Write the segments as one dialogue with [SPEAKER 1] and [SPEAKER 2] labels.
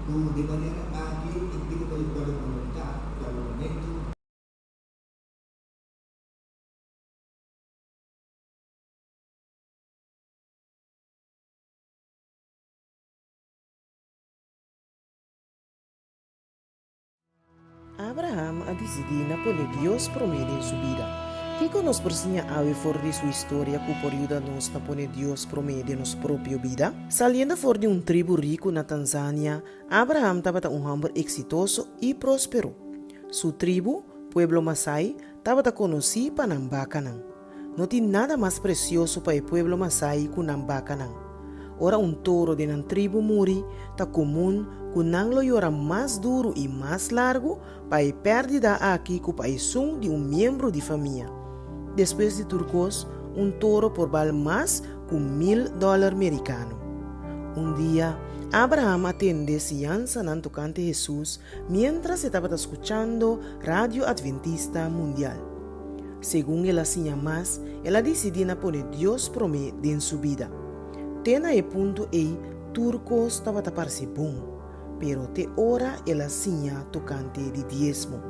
[SPEAKER 1] Ku di manera aki e tipo di kual boluntat pa momento.
[SPEAKER 2] Abraham a disidí na pone Dios promé den su bida. Kiko nos por siña awe for di su historia ku por yuda nos na pone Dios promé den nos propio bida? Saliendo for di un tribu riku na Tanzania, Abraham tabata un hòmber eksitoso i próspero. Su tribu, pueblo Masai, tabata konosí pa nan bakanan. No tin nada mas presioso pa e pueblo Masai ku nan bakanan. Ora un toro den nan tribu muri, ta komun ku nan lo yora mas duru i mas largu pa e pèrdida aki ku pa esun di un miembro di famia. Despues di tur kos, un toro por bal mas ku mil dòler merikano. Un dia, Abraham a tende siñansanan tokante Hesus miéntras e tabata skuchando Radio Adventista Mundial. Segun el a siña mas, el a disidí na pone Dios promé den su bida. Te na e punto ei tur kos tabata parse bon, pero te ora el a siña tokante di diesmo.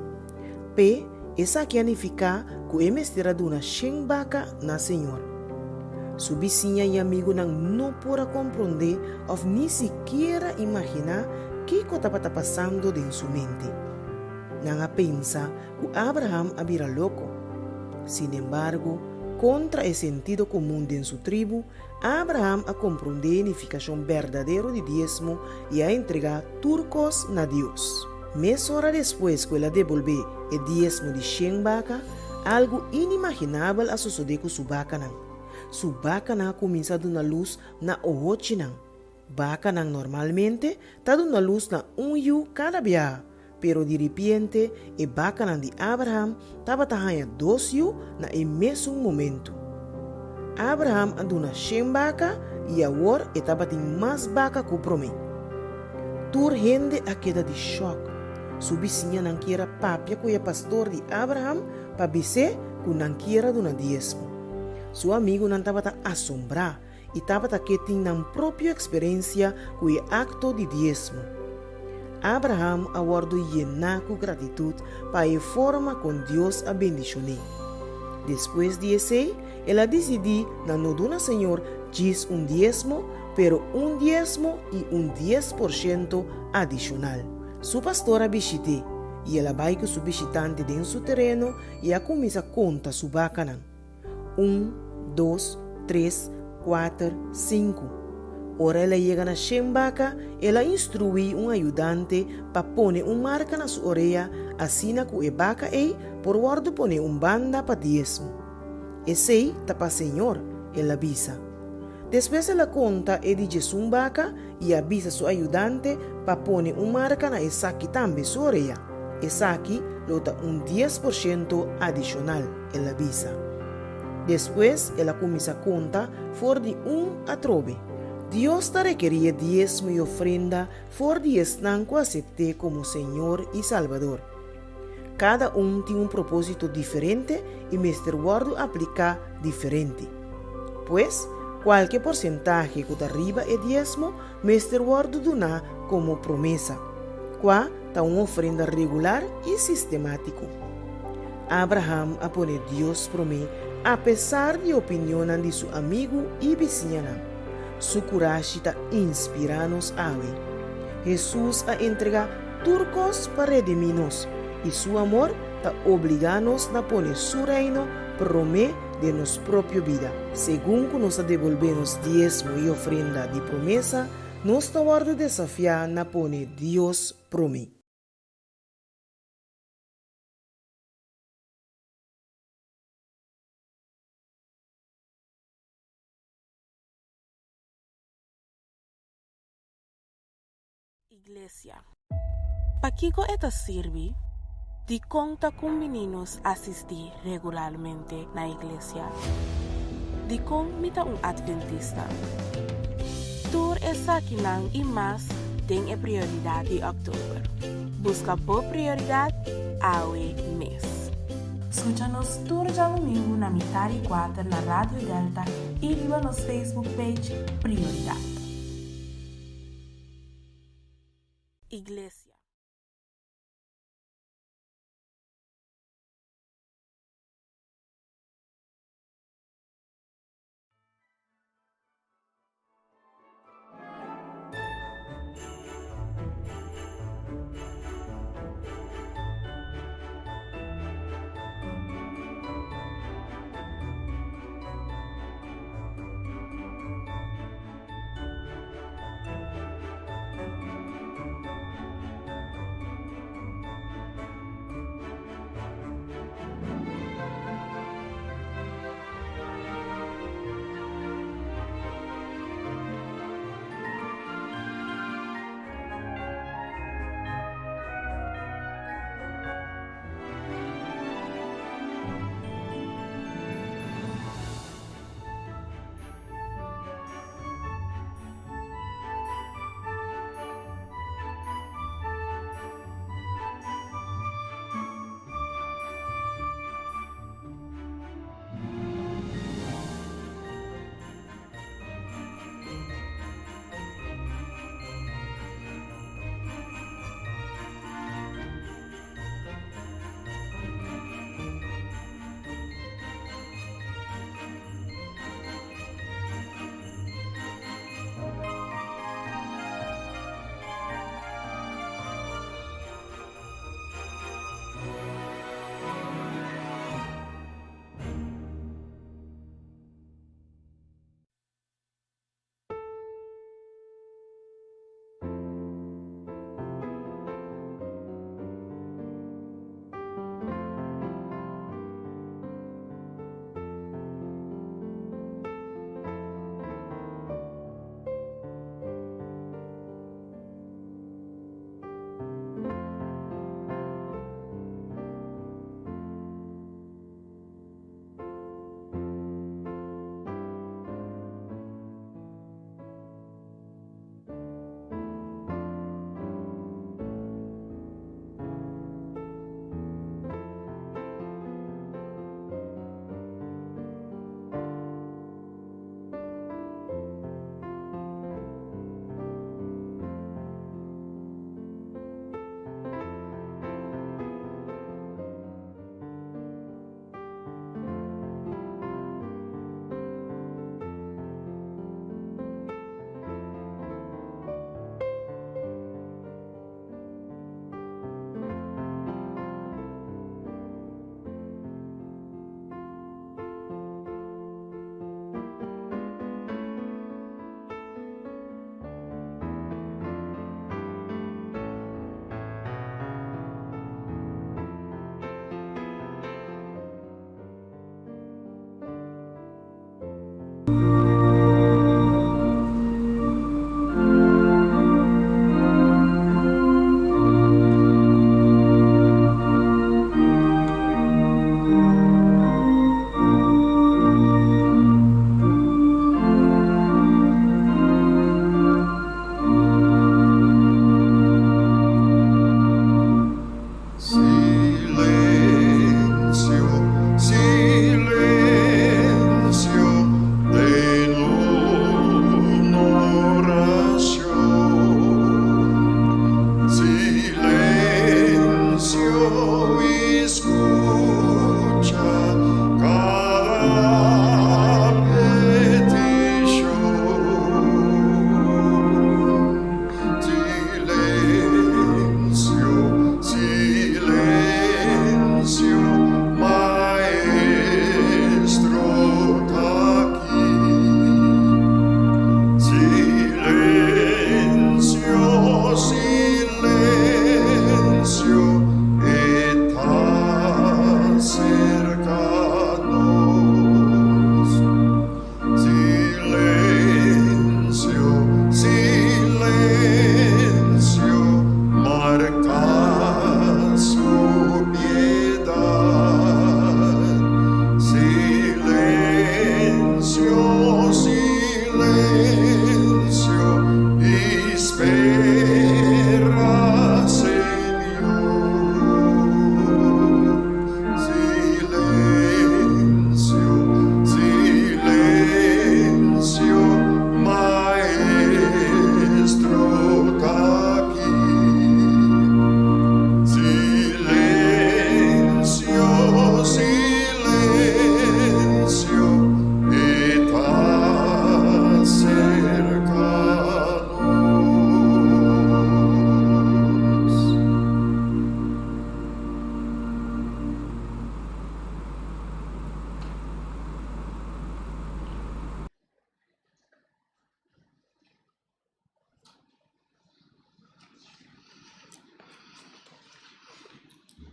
[SPEAKER 2] P'e, esaki a nifiká ku e mester a duna shen baka na Señor. Su bisiña i amigunan no por a komprondé òf ni sikiera imaginá kiko tabata pasando den su mente. Nan a pensa ku Abraham a bira loko. Sinembargo, kontra e sentido komun den su tribu, Abraham a komprondé e nifikashon berdadero di diesmo i a entregá tur kos na Dios. Mesora despues ku el a debolbé e diesmo di shen baka, algu inimaginabel a sosodé ku su bakanan. Su bakanan a kuminsá duna lus na ohochinan. Bakanan normalmente ta duna lus na un yu kada biaha, Pero diripiente e bakanan di Abraham tabata haña dos yu na e mesun momentu. Abraham a duna shen baka i awor e tabatin mas baka ku promé. Tur hende a keda di shòk. Su bisiñanan kier a papia ku e pastor di Abraham pa bis'é ku nan kier a duna diesmo. Su amigunan tabata asombrá i tabata ke tin nan propio eksperensia ku e akto di diesmo. Abraham a wòrdu yená ku gratitut pa e forma kon Dios a bendishon'é. Despues di esei, el a disidí na no duna Señor djis un diesmo, pero un diesmo i un 10% adishonal. Su pastor a bishit'é, i el a bai ku su bishitante den su tereno i a kuminsá konta su bakanan. Un, dos, tres, kuater, sinku. Ora el a yega na shen baka, el a instruí un ayudante pa pone un marka na su orea asina ku e baka ei por wòrdu pone un banda pa diesmo. Esei ta pa Señor, el a bisa. Despues el a konta e di djesun baka i a bisa su ayudante pa pone un marka na esaki tambe su orea. Esaki lo ta un 10% adishonal, el a bisa. Despues el a kuminsá konta for di un atrobe. Dios ta rekerí e diesmo i ofrenda for di esnan ku asept'é komo Señor i Salbador. Kada un tin un propósito diferente i mester wòrdu apliká diferente. Pues, kualke porsentahe ku ta riba e diesmo mester wòrdu duná komo promesa, kua ta un ofrenda regular i sistemátiko. Abraham a pone Dios promé apesar di opinionnan di su amigu i bisiñanan. Su kurashi ta inspirá nos awe. Hesus a entregá tur kos pa redimí nos, i su amor ta obligá nos na pone su Reino promé den nos propio bida. Segun ku nos ta debolbé nos diesmo i ofrenda di promesa, nos ta wòrdu desafiá na pone Dios promé.
[SPEAKER 3] Iglesia. Pakiko e ta sirbi? Dikon ta kumbiní nos asistí regularmente na iglesia? Dikon mi ta un atventista? Tur esakinan i mas den e Prioridat di òktober. Buska bo prioridat awe mes.
[SPEAKER 4] Skucha nos tur djadumingu na mitar i kuater na Radio Delta i riba nos Facebook page Prioridat.
[SPEAKER 3] Iglesia.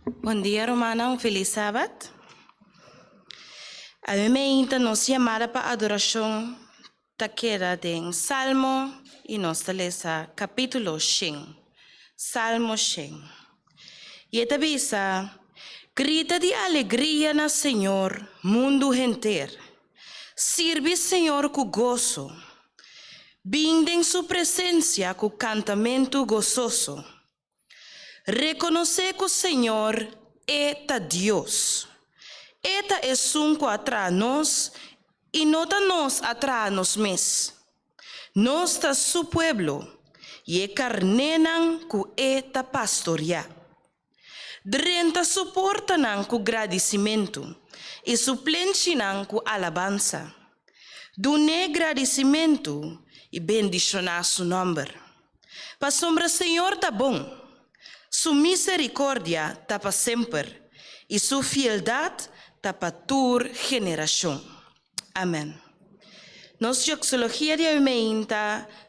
[SPEAKER 4] Bon dia rumannan, un felis sabat. Awe meinta nos yamada pa adorashon ta keda den Salmo i nos ta lesa kapítulo shen. Salmo shen. I e ta bisa, Grita di alegria na Señor, mundu henter. Sirbi Señor ku goso. Bin den su presensia ku kantamentu gososo. Rekonosé ku Señor e ta Dios. E ta esun ku a traha nos i no ta nos a traha nos mes. Nos ta su pueblo i e karnénan ku e ta pastoriá. Drenta su portanan ku gradisimentu i su plenchinan ku alabansa. Dun'é gradisimentu i bendishoná su nòmber. Pasobra Señor ta bon, su misericordia ta pa semper i su fieldad ta pa tur generacion. Amen. Nos doxologia di awe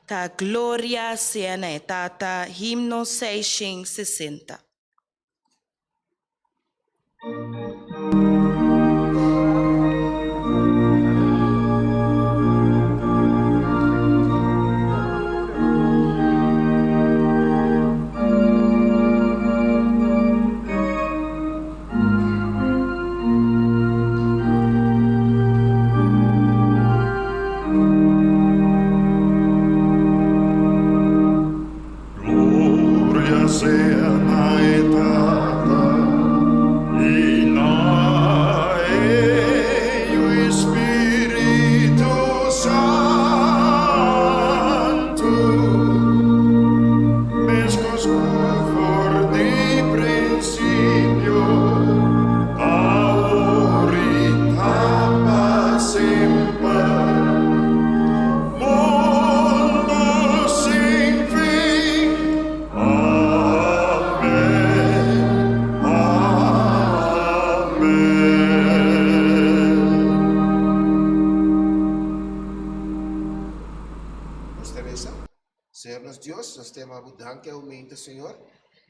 [SPEAKER 4] ta Gloria sea na e Tata, himno 660.
[SPEAKER 5] Gloria sea na e Tata, i na e Yu i Spiritu Santu, meskos ku for di prinsipio, awor i ta pa semper. Mundu sin fin. Amen. Amen.
[SPEAKER 1] Nos ta resa, Señor nos Dios, nos ta yama bo danki aumenta, Señor,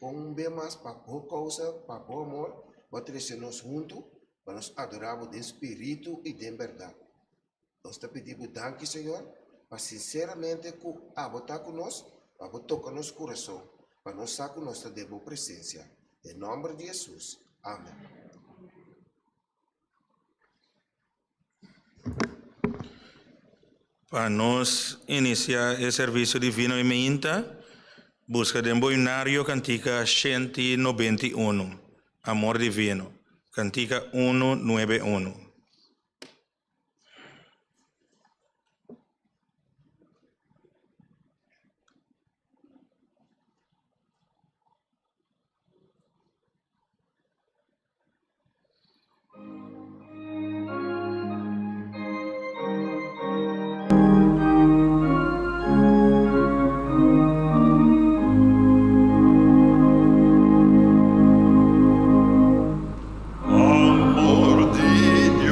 [SPEAKER 1] pon un be mas pa bo kousa, pa bo amor, bo a trese nos huntu pa nos adorá bo den spiritu i den bèrdat. Nos ta pidi bo danki, Señor, pa sinceramente cu abo ta cu nos, pa bo toca nos curason, pa nos sa cu nos ta den bo presencia. Den nomber di Jesus. Amen.
[SPEAKER 6] Pa nos inicia e servicio divino e meinta, busca den bo himnario cantica 191, Amor Divino, cantica 191.
[SPEAKER 5] Amor di Dios.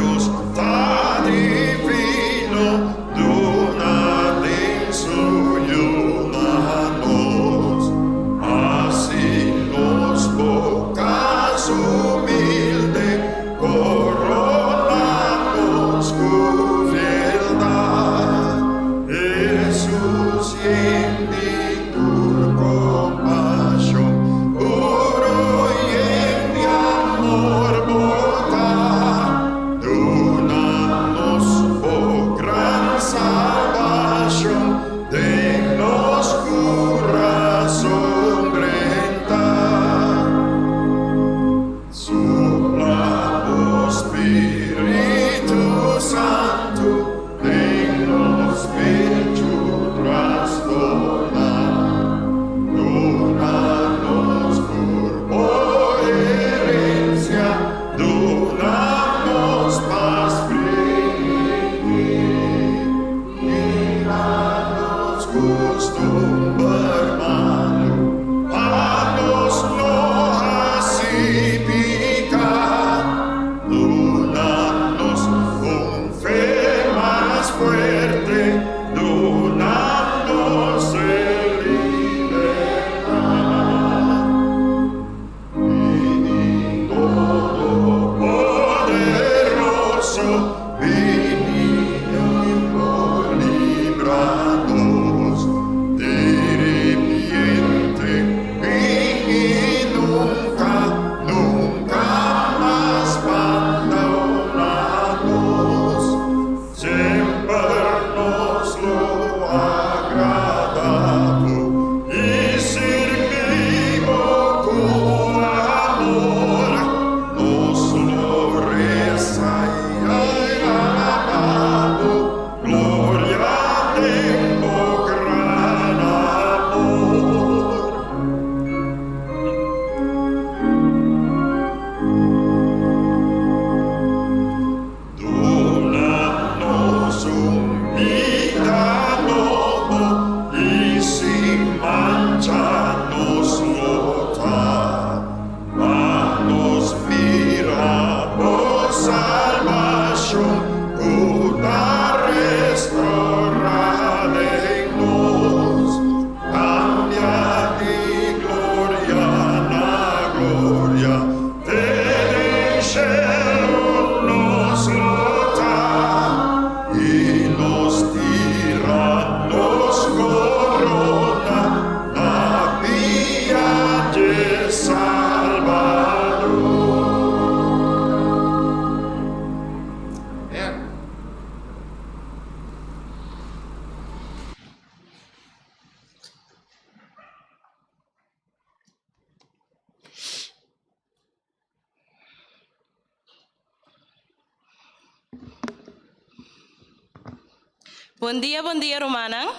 [SPEAKER 4] Bon dia, bon dia rumannan.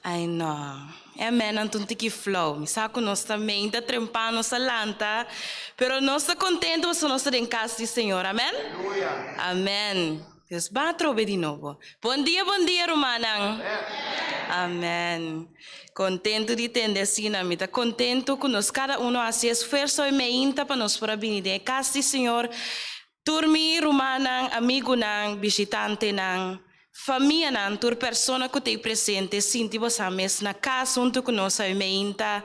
[SPEAKER 4] Ai no, e amennan ta un tiki flou. Mi sa ku nos ta meinta trempa, nos ta lanta, pero nos ta kontentu pasobra nos ta den kas di Señor. Amen? Amen. Dios ban atrobe di nobo. Bon dia, bon dia rumannan. Amen. Kontentu di tende asina. Mi ta kontentu ku nos kada uno a hasi esfuerso i meinta pa nos por a bini den e kas di Señor. Tur mi rumannan, amigunan, bishitantenan, famianan, tur persona ku ta ei presente, sinti bosan mes na kas huntu ku nos awe meinta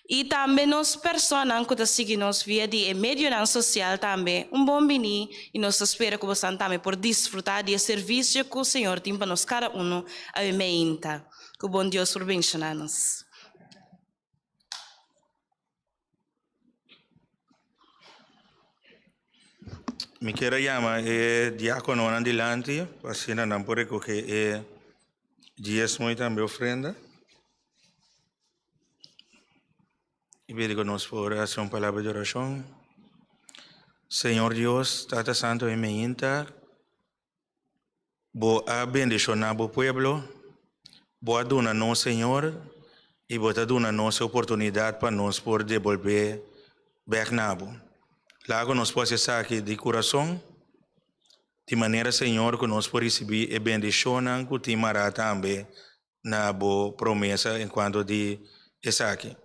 [SPEAKER 4] i tambe nos personanan ku ta sigui nos via di e medionan sosial tambe un bon bini i nos ta spera ku bosan tambe por disfrutá di e servisio ku Señor tin pa nos kada unu awe meinta. Ku bon Dios por benshoná nos.
[SPEAKER 6] Mi kier a yama e diakononan dilanti pa asina nan por rekohe e diesmo i tambe ofrenda. I pidi ku nos por hasi un palabra di orashon. Señor Dios, Tata Santo i Meinta, Bo a bendishoná bo pueblo, bo a duna nos, Señor, i bo ta duna nos e oportunidat pa nos por debolbé bèk na bo. Laga ku nos por hasi esaki di kurason, di manera, Señor, ku nos por risibí e bendishonnan ku tin mará tambe na bo promesa enkuanto di esaki.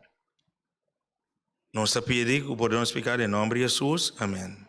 [SPEAKER 6] Nos ta pidi ku por nos piká den nòmber di Hesus. Amèn.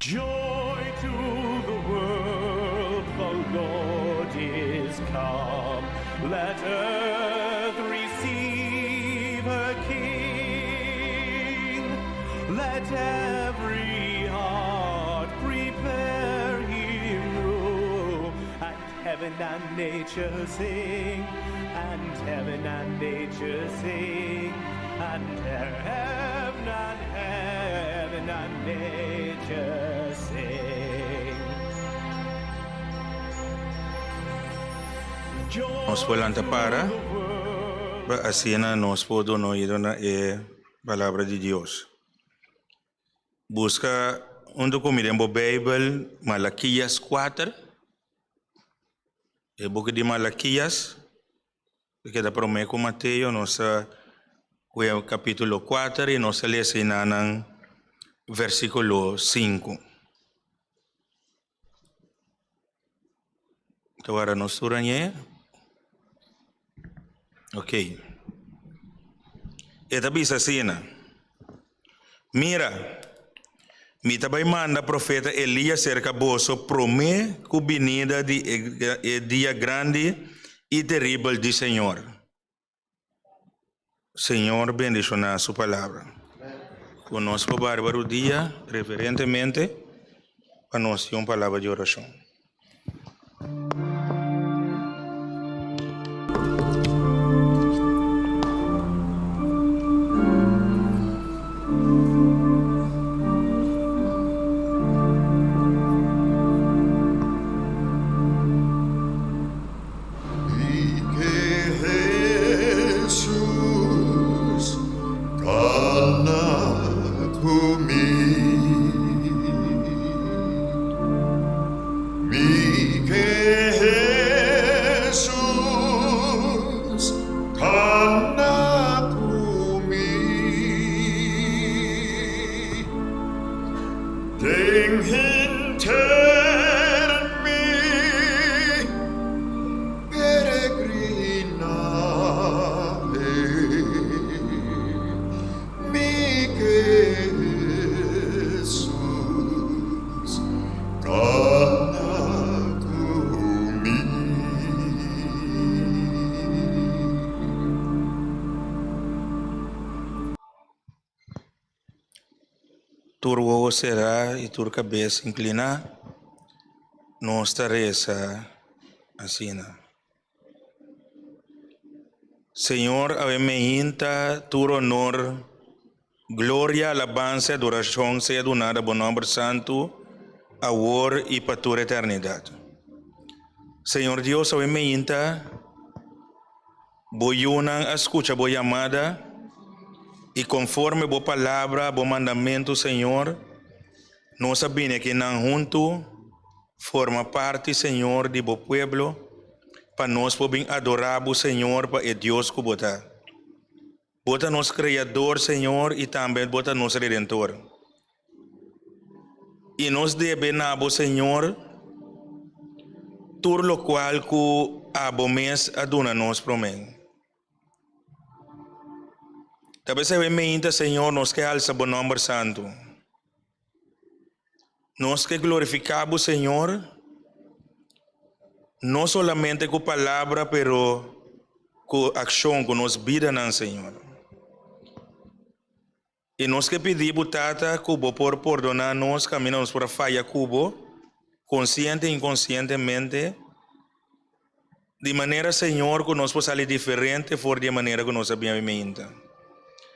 [SPEAKER 7] Joy to the world, the Lord is come. Let earth receive her King. Let every heart prepare him room. And heaven and nature sing, and heaven and nature sing, and heaven and heaven and nature sing.
[SPEAKER 6] Nos por lanta para, pa asina nos por duna oido na e Palabra di Dios. Buska huntu ku mi den bo Beibel Malakias kuater. E buki di Malakias ta keda promé ku Mateo. Nos ta wea kapítulo kuater i nos ta lesa enanan versíkulo sinku. Ta wara nos tur añe? Ok. E ta bisa asina, Mira, mi ta bai manda profeta Elías serka boso promé ku binida di e dia grandi i teribel di Señor. Señor bendishoná su palabra. Ku nos por barba rudia reverentemente pa nos tin un palabra di orashon.
[SPEAKER 5] I ke Hesus kana ku mi.
[SPEAKER 6] Tur wowo será i tur kabes inkliná, nos ta resa asina. Señor, awe meinta tur honor, gloria, alabansa i adorashon sea duná na bo nòmber santu, awor i pa tur eternidat. Señor Dios, awe meinta Bo yunan a skucha bo yamada, i konforme bo palabra, bo mandamentu, Señor, nos a bini akinan huntu, forma parti, Señor, di bo pueblo, pa nos por bin adorá bo, Señor, pa e Dios ku bo ta. Bo ta nos Kreador, Señor, i tambe bo ta nos Redentor. I nos debe na bo, Señor, tur lokual ku abo mes a duna nos promé. Ta p'esei meinta, Señor, nos ke alsa bo nòmber santu. Nos ke glorifiká bo, Señor, no solamente ku palabra, pero ku akshon, ku nos bidanan, Señor. I nos ke pidi bo, Tata, ku bo por pordoná nos kaminda nos por a faya ku bo, konsiente i inkonsientemente, di manera, Señor, ku nos por sali diferente for di e manera ku nos a bin awe meinta.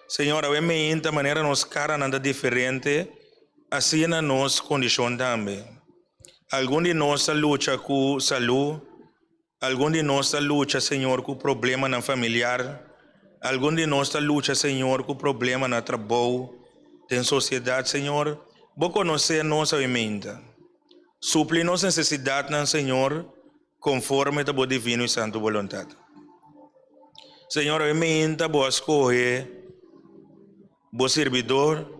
[SPEAKER 6] Señor, awe meinta manera nos karanan ta diferente, asina nos kondishon tambe. Algun di nos ta lucha ku salú, Algun di nos ta lucha, Señor, ku problemanan familiar. Algun di nos ta lucha, Señor, ku problema na trabou, den sosiedat. Señor, Bo konosé nos awiminta. Supli nos nesesidatnan, Señor, konforme ta Bo divino i santu boluntat. Señor, awiminta Bo a skohe Bo sirbidor,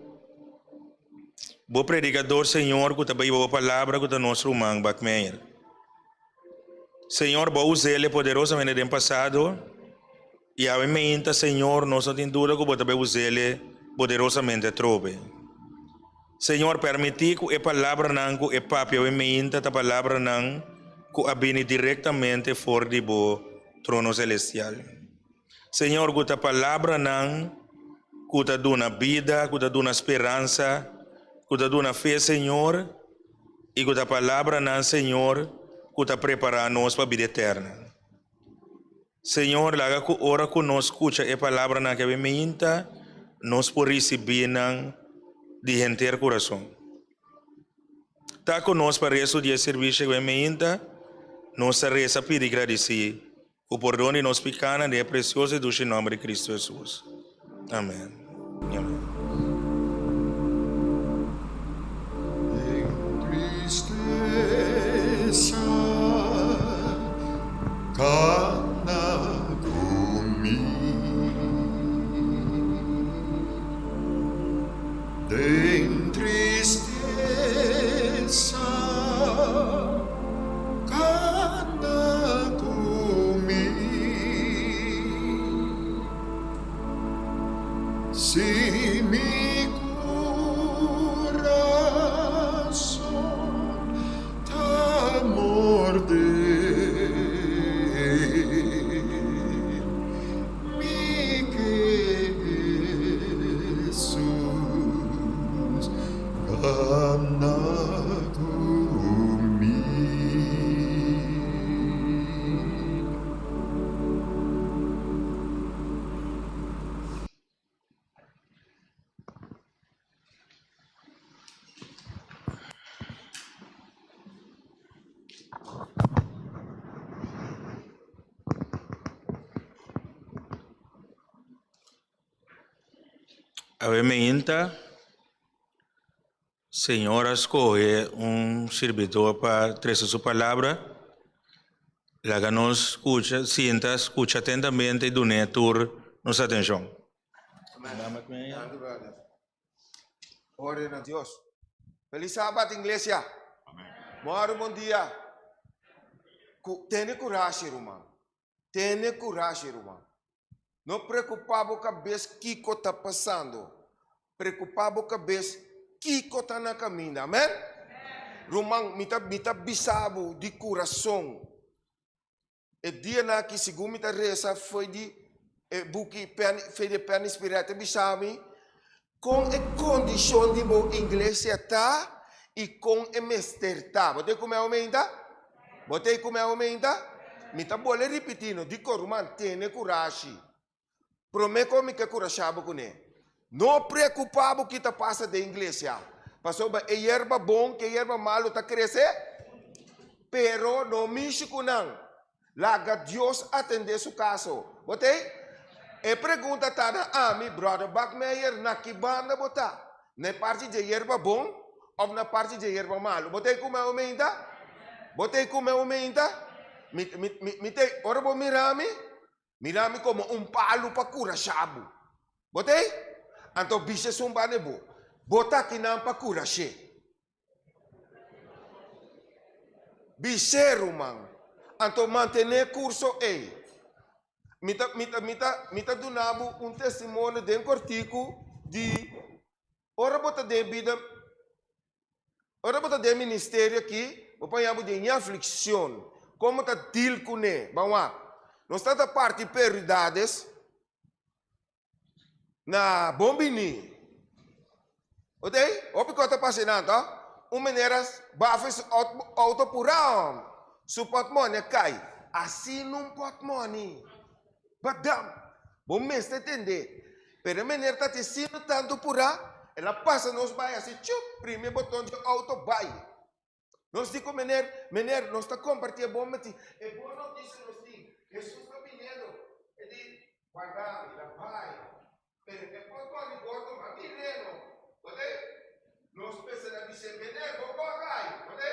[SPEAKER 6] Bo predikador, Señor, ku ta bai Bo palabra, ku ta nos ruman Bakmeyer. Señor, bo a us'el poderosamente den pasado, i awe meinta, Señor, nos no tin duda ku bo ta bai us'el poderosamente atrobe. Señor, permití ku e palabranan ku e papia awe meinta ta palabranan ku a bini direktamente for di bo trono selestial. Señor, ku ta palabranan ku ta duna bida, ku ta duna speransa, ku ta duna fe, Señor, i ku ta palabranan, Señor, ku ta prepará nos pa bida eterna. Señor, laga ku ora ku nos skucha e palabranan aki mainta, nos por risibí nan di henter kurason. Ta ku nos pa restu di e servisio aki mainta, nos ta resa pidi gradisí Ku pordon di nos pikánan den e presioso i dushi nòmber di Kristu Hesus. Amèn. Amèn.
[SPEAKER 5] Den tristesa kana ku mi. Den tristesa Cana cu mi. Si mi curason ta morde, mi Jesus. Cana cu mi.
[SPEAKER 6] Awe meinta Señor a scoge un sirbidor pa trece su palabra. Laga nos scucha, sinta, scucha atentamente y dun'é tur nos atencion.
[SPEAKER 1] Amen. Danki, brother. Gloria na Dios. Feliz Sabat, iglesia. Moro bon dia. Ku, tene kurashi, ruman. Tene kurashi, ruman. No preokupá bo kabes kiko ta pasando. Preokupá bo kabes kiko ta na kaminda. Amèn? Ruman, mi ta mi ta bisa bo di kurason, e dianan aki segun mi ta resa fo'i di e buki pen, fo'i di e pen inspirá, e ta bisa mi. Kon e kondishon di bo iglesia ta i kon e mester ta. Bo ta e kume aumenta? Bo ta e kume aumenta? Mi ta bole ripití no, dikon ruman tene kurashi. Promé kon mi ke kurashá bo kuné. No preokupá bo ki ta pasa den iglesia, pasobra e yerba bon ku e yerba malu ta krese, pero no mishi ku nan. Laga Dios atendé su kaso. Bo ta ei? E pregunta ta na ami, Bròder Bakmeyer, na ki banda bo ta? Na e parti dje yerba bon òf na parti dje yerba malu? Bo ta ei ku mi aumenta? Bo ta ei ku mi aumenta? Mi, mi, mi, mi ta ei, ora bo mira mi, mira mi komo un palu pa kurashá bo. Bo ta ei? Anto bisa esun banda bo, bo ta akinan pa kurash'é. Bis'é, ruman. Anto mantené kurso ei. Mi ta, mi ta, mi ta, mi ta duna bo un testimonio den kortiku di ora bo ta den bida, ora bo ta den ministerio aki, bo paña bo den ña aflikshon. Komo ta deal kuné? Ban wak. Nos ta ta parti prioridades. Na bon bini. Ote, hopi kos ta pasa einan to. Un manera bafa su auto pura hom. Su portmoni a kai. Asina un portmoni. Badam. Bo mester tende. Pero e meneer ta asina tantu pura, el a pasa nos bai asi chup, primi e boton di auto bai. Nos di ku meneer, meneer, nos ta kompartí e bon notisia. E bon notisia nos tin, Hesus ta biniendo. E di, Warda mi, la bai. Pero e por kòrdi gordo ma mi reno. Ote? Nos mester a bis'é, meneer, bo por bai. Ote?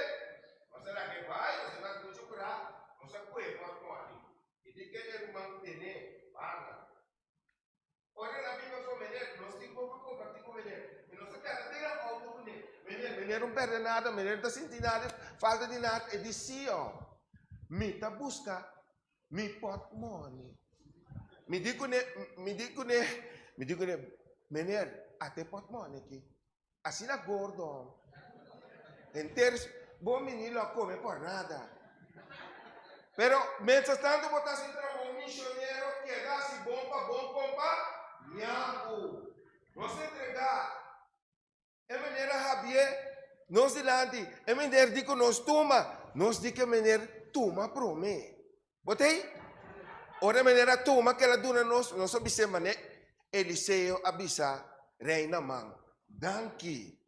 [SPEAKER 1] Nos a laga e bai, nos a laga muchu kura, nos a kue e por kòrdi. I di ken e ruman ten'é banda. Ora el a bin afó, Meneer, nos tin poco comparti cu meneer. I nos a keda den e auto cu ne. Meneer, meneer no perde nada, meneer no ta sinti nada, falta di nada. E di, Sí, oh. Mi ta busca mi portmoni. Mi di cu ne, mi di cu ne, mi di cu ne, Meneer, ata e portmoni aki. Asina gordo. Henter bo mini lo a come por nada. Pero mientras tanto bo ta haci trabou misionero keda haci bon pa bon compa ñabu. Nos entrega e manera Javier nos dilanti. E meneer di cu nos tuma. Nos di cu e meneer tuma prome. Bo ta ei? Ora e meneer a tuma kel a duna nos, nos a bis'é manera Eliseo a bisa rei Naman, Danki.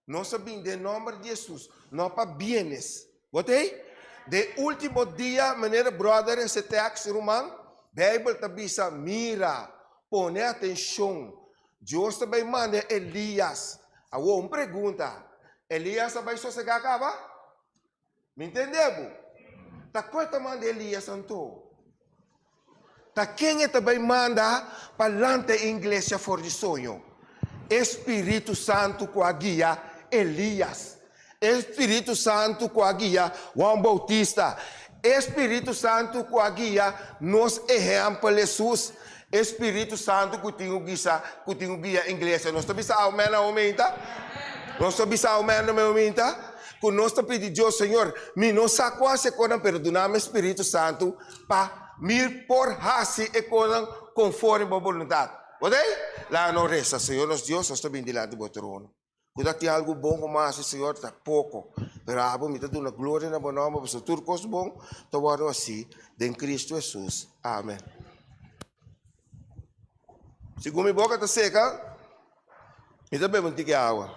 [SPEAKER 1] Nos a bin den nòmber di Hesus, no pa bienes. Bo ta ei? Den último dia, manera bròder hese tèks, ruman, Beibel ta bisa, Mira, pone atenshon, Dios ta bai manda Elias. Awor, un pregunta, Elias a bai sosegá kaba? Mi ntende bo. Ta kua e ta manda Elias anto? Ta ken e ta bai manda pa lanta e inglesia for di soño? E Spiritu Santu ku a guia Elias. E Spiritu Santu ku a guia Juan Bautista. E Spiritu Santu ku a guia nos ehèmpel Hesus. E Spiritu Santu ku tin ku gisa, ku tin ku guia inglesia. Nos ta bisa amen aumenta? Nos ta bisa amen aumenta? Ku nos ta pidi Dios, Señor, mi no sa ku hasi e konan, pero duna mi Spiritu Santu pa mi por hasi e konan konforme bo boluntat. Bo ta ei? Laga nos resa, Señor nos Dios, nos ta bini dilanti bo trono. Ku ta tin algu bon ku mi hasi, Señor, ta poko. Pero abo mi ta duna gloria na bo nòmber, pasobra tur kos bon ta wòrdu hasí den Kristu Hesus. Amen. Segun mi boka ta seka, mi ta bebe un tiki awa.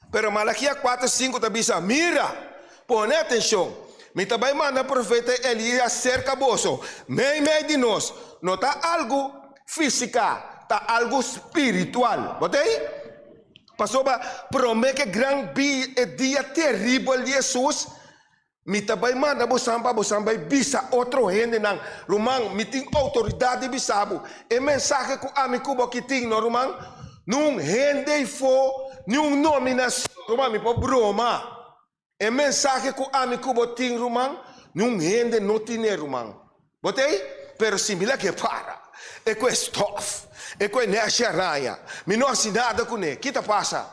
[SPEAKER 1] Pero Malakia 4, 5 ta bisa, Mira, pone atenshon, mi ta bai manda profeta Elias serka boso, meimei di nos. No ta algu físika, ta algu spiritual. Bo ta ei? Pasobra promé ku e gran e dia teribel di Hesus, Mi ta bai manda bosan pa bosan bai bisa otro hendenan, Ruman, mi tin outoridat di bisa bo e mensahe ku ami ku bo aki tin, no ruman? Niun hende eifó, niun nominashon, ruman, mi por broma. E mensahe ku ami ku bo tin, ruman, niun hende no tine, ruman. Bo ta ei? Pero si mi lag'é para, e ku e stòf, e ku e nèshi araña, mi no hasi nada kuné, ki ta pasa?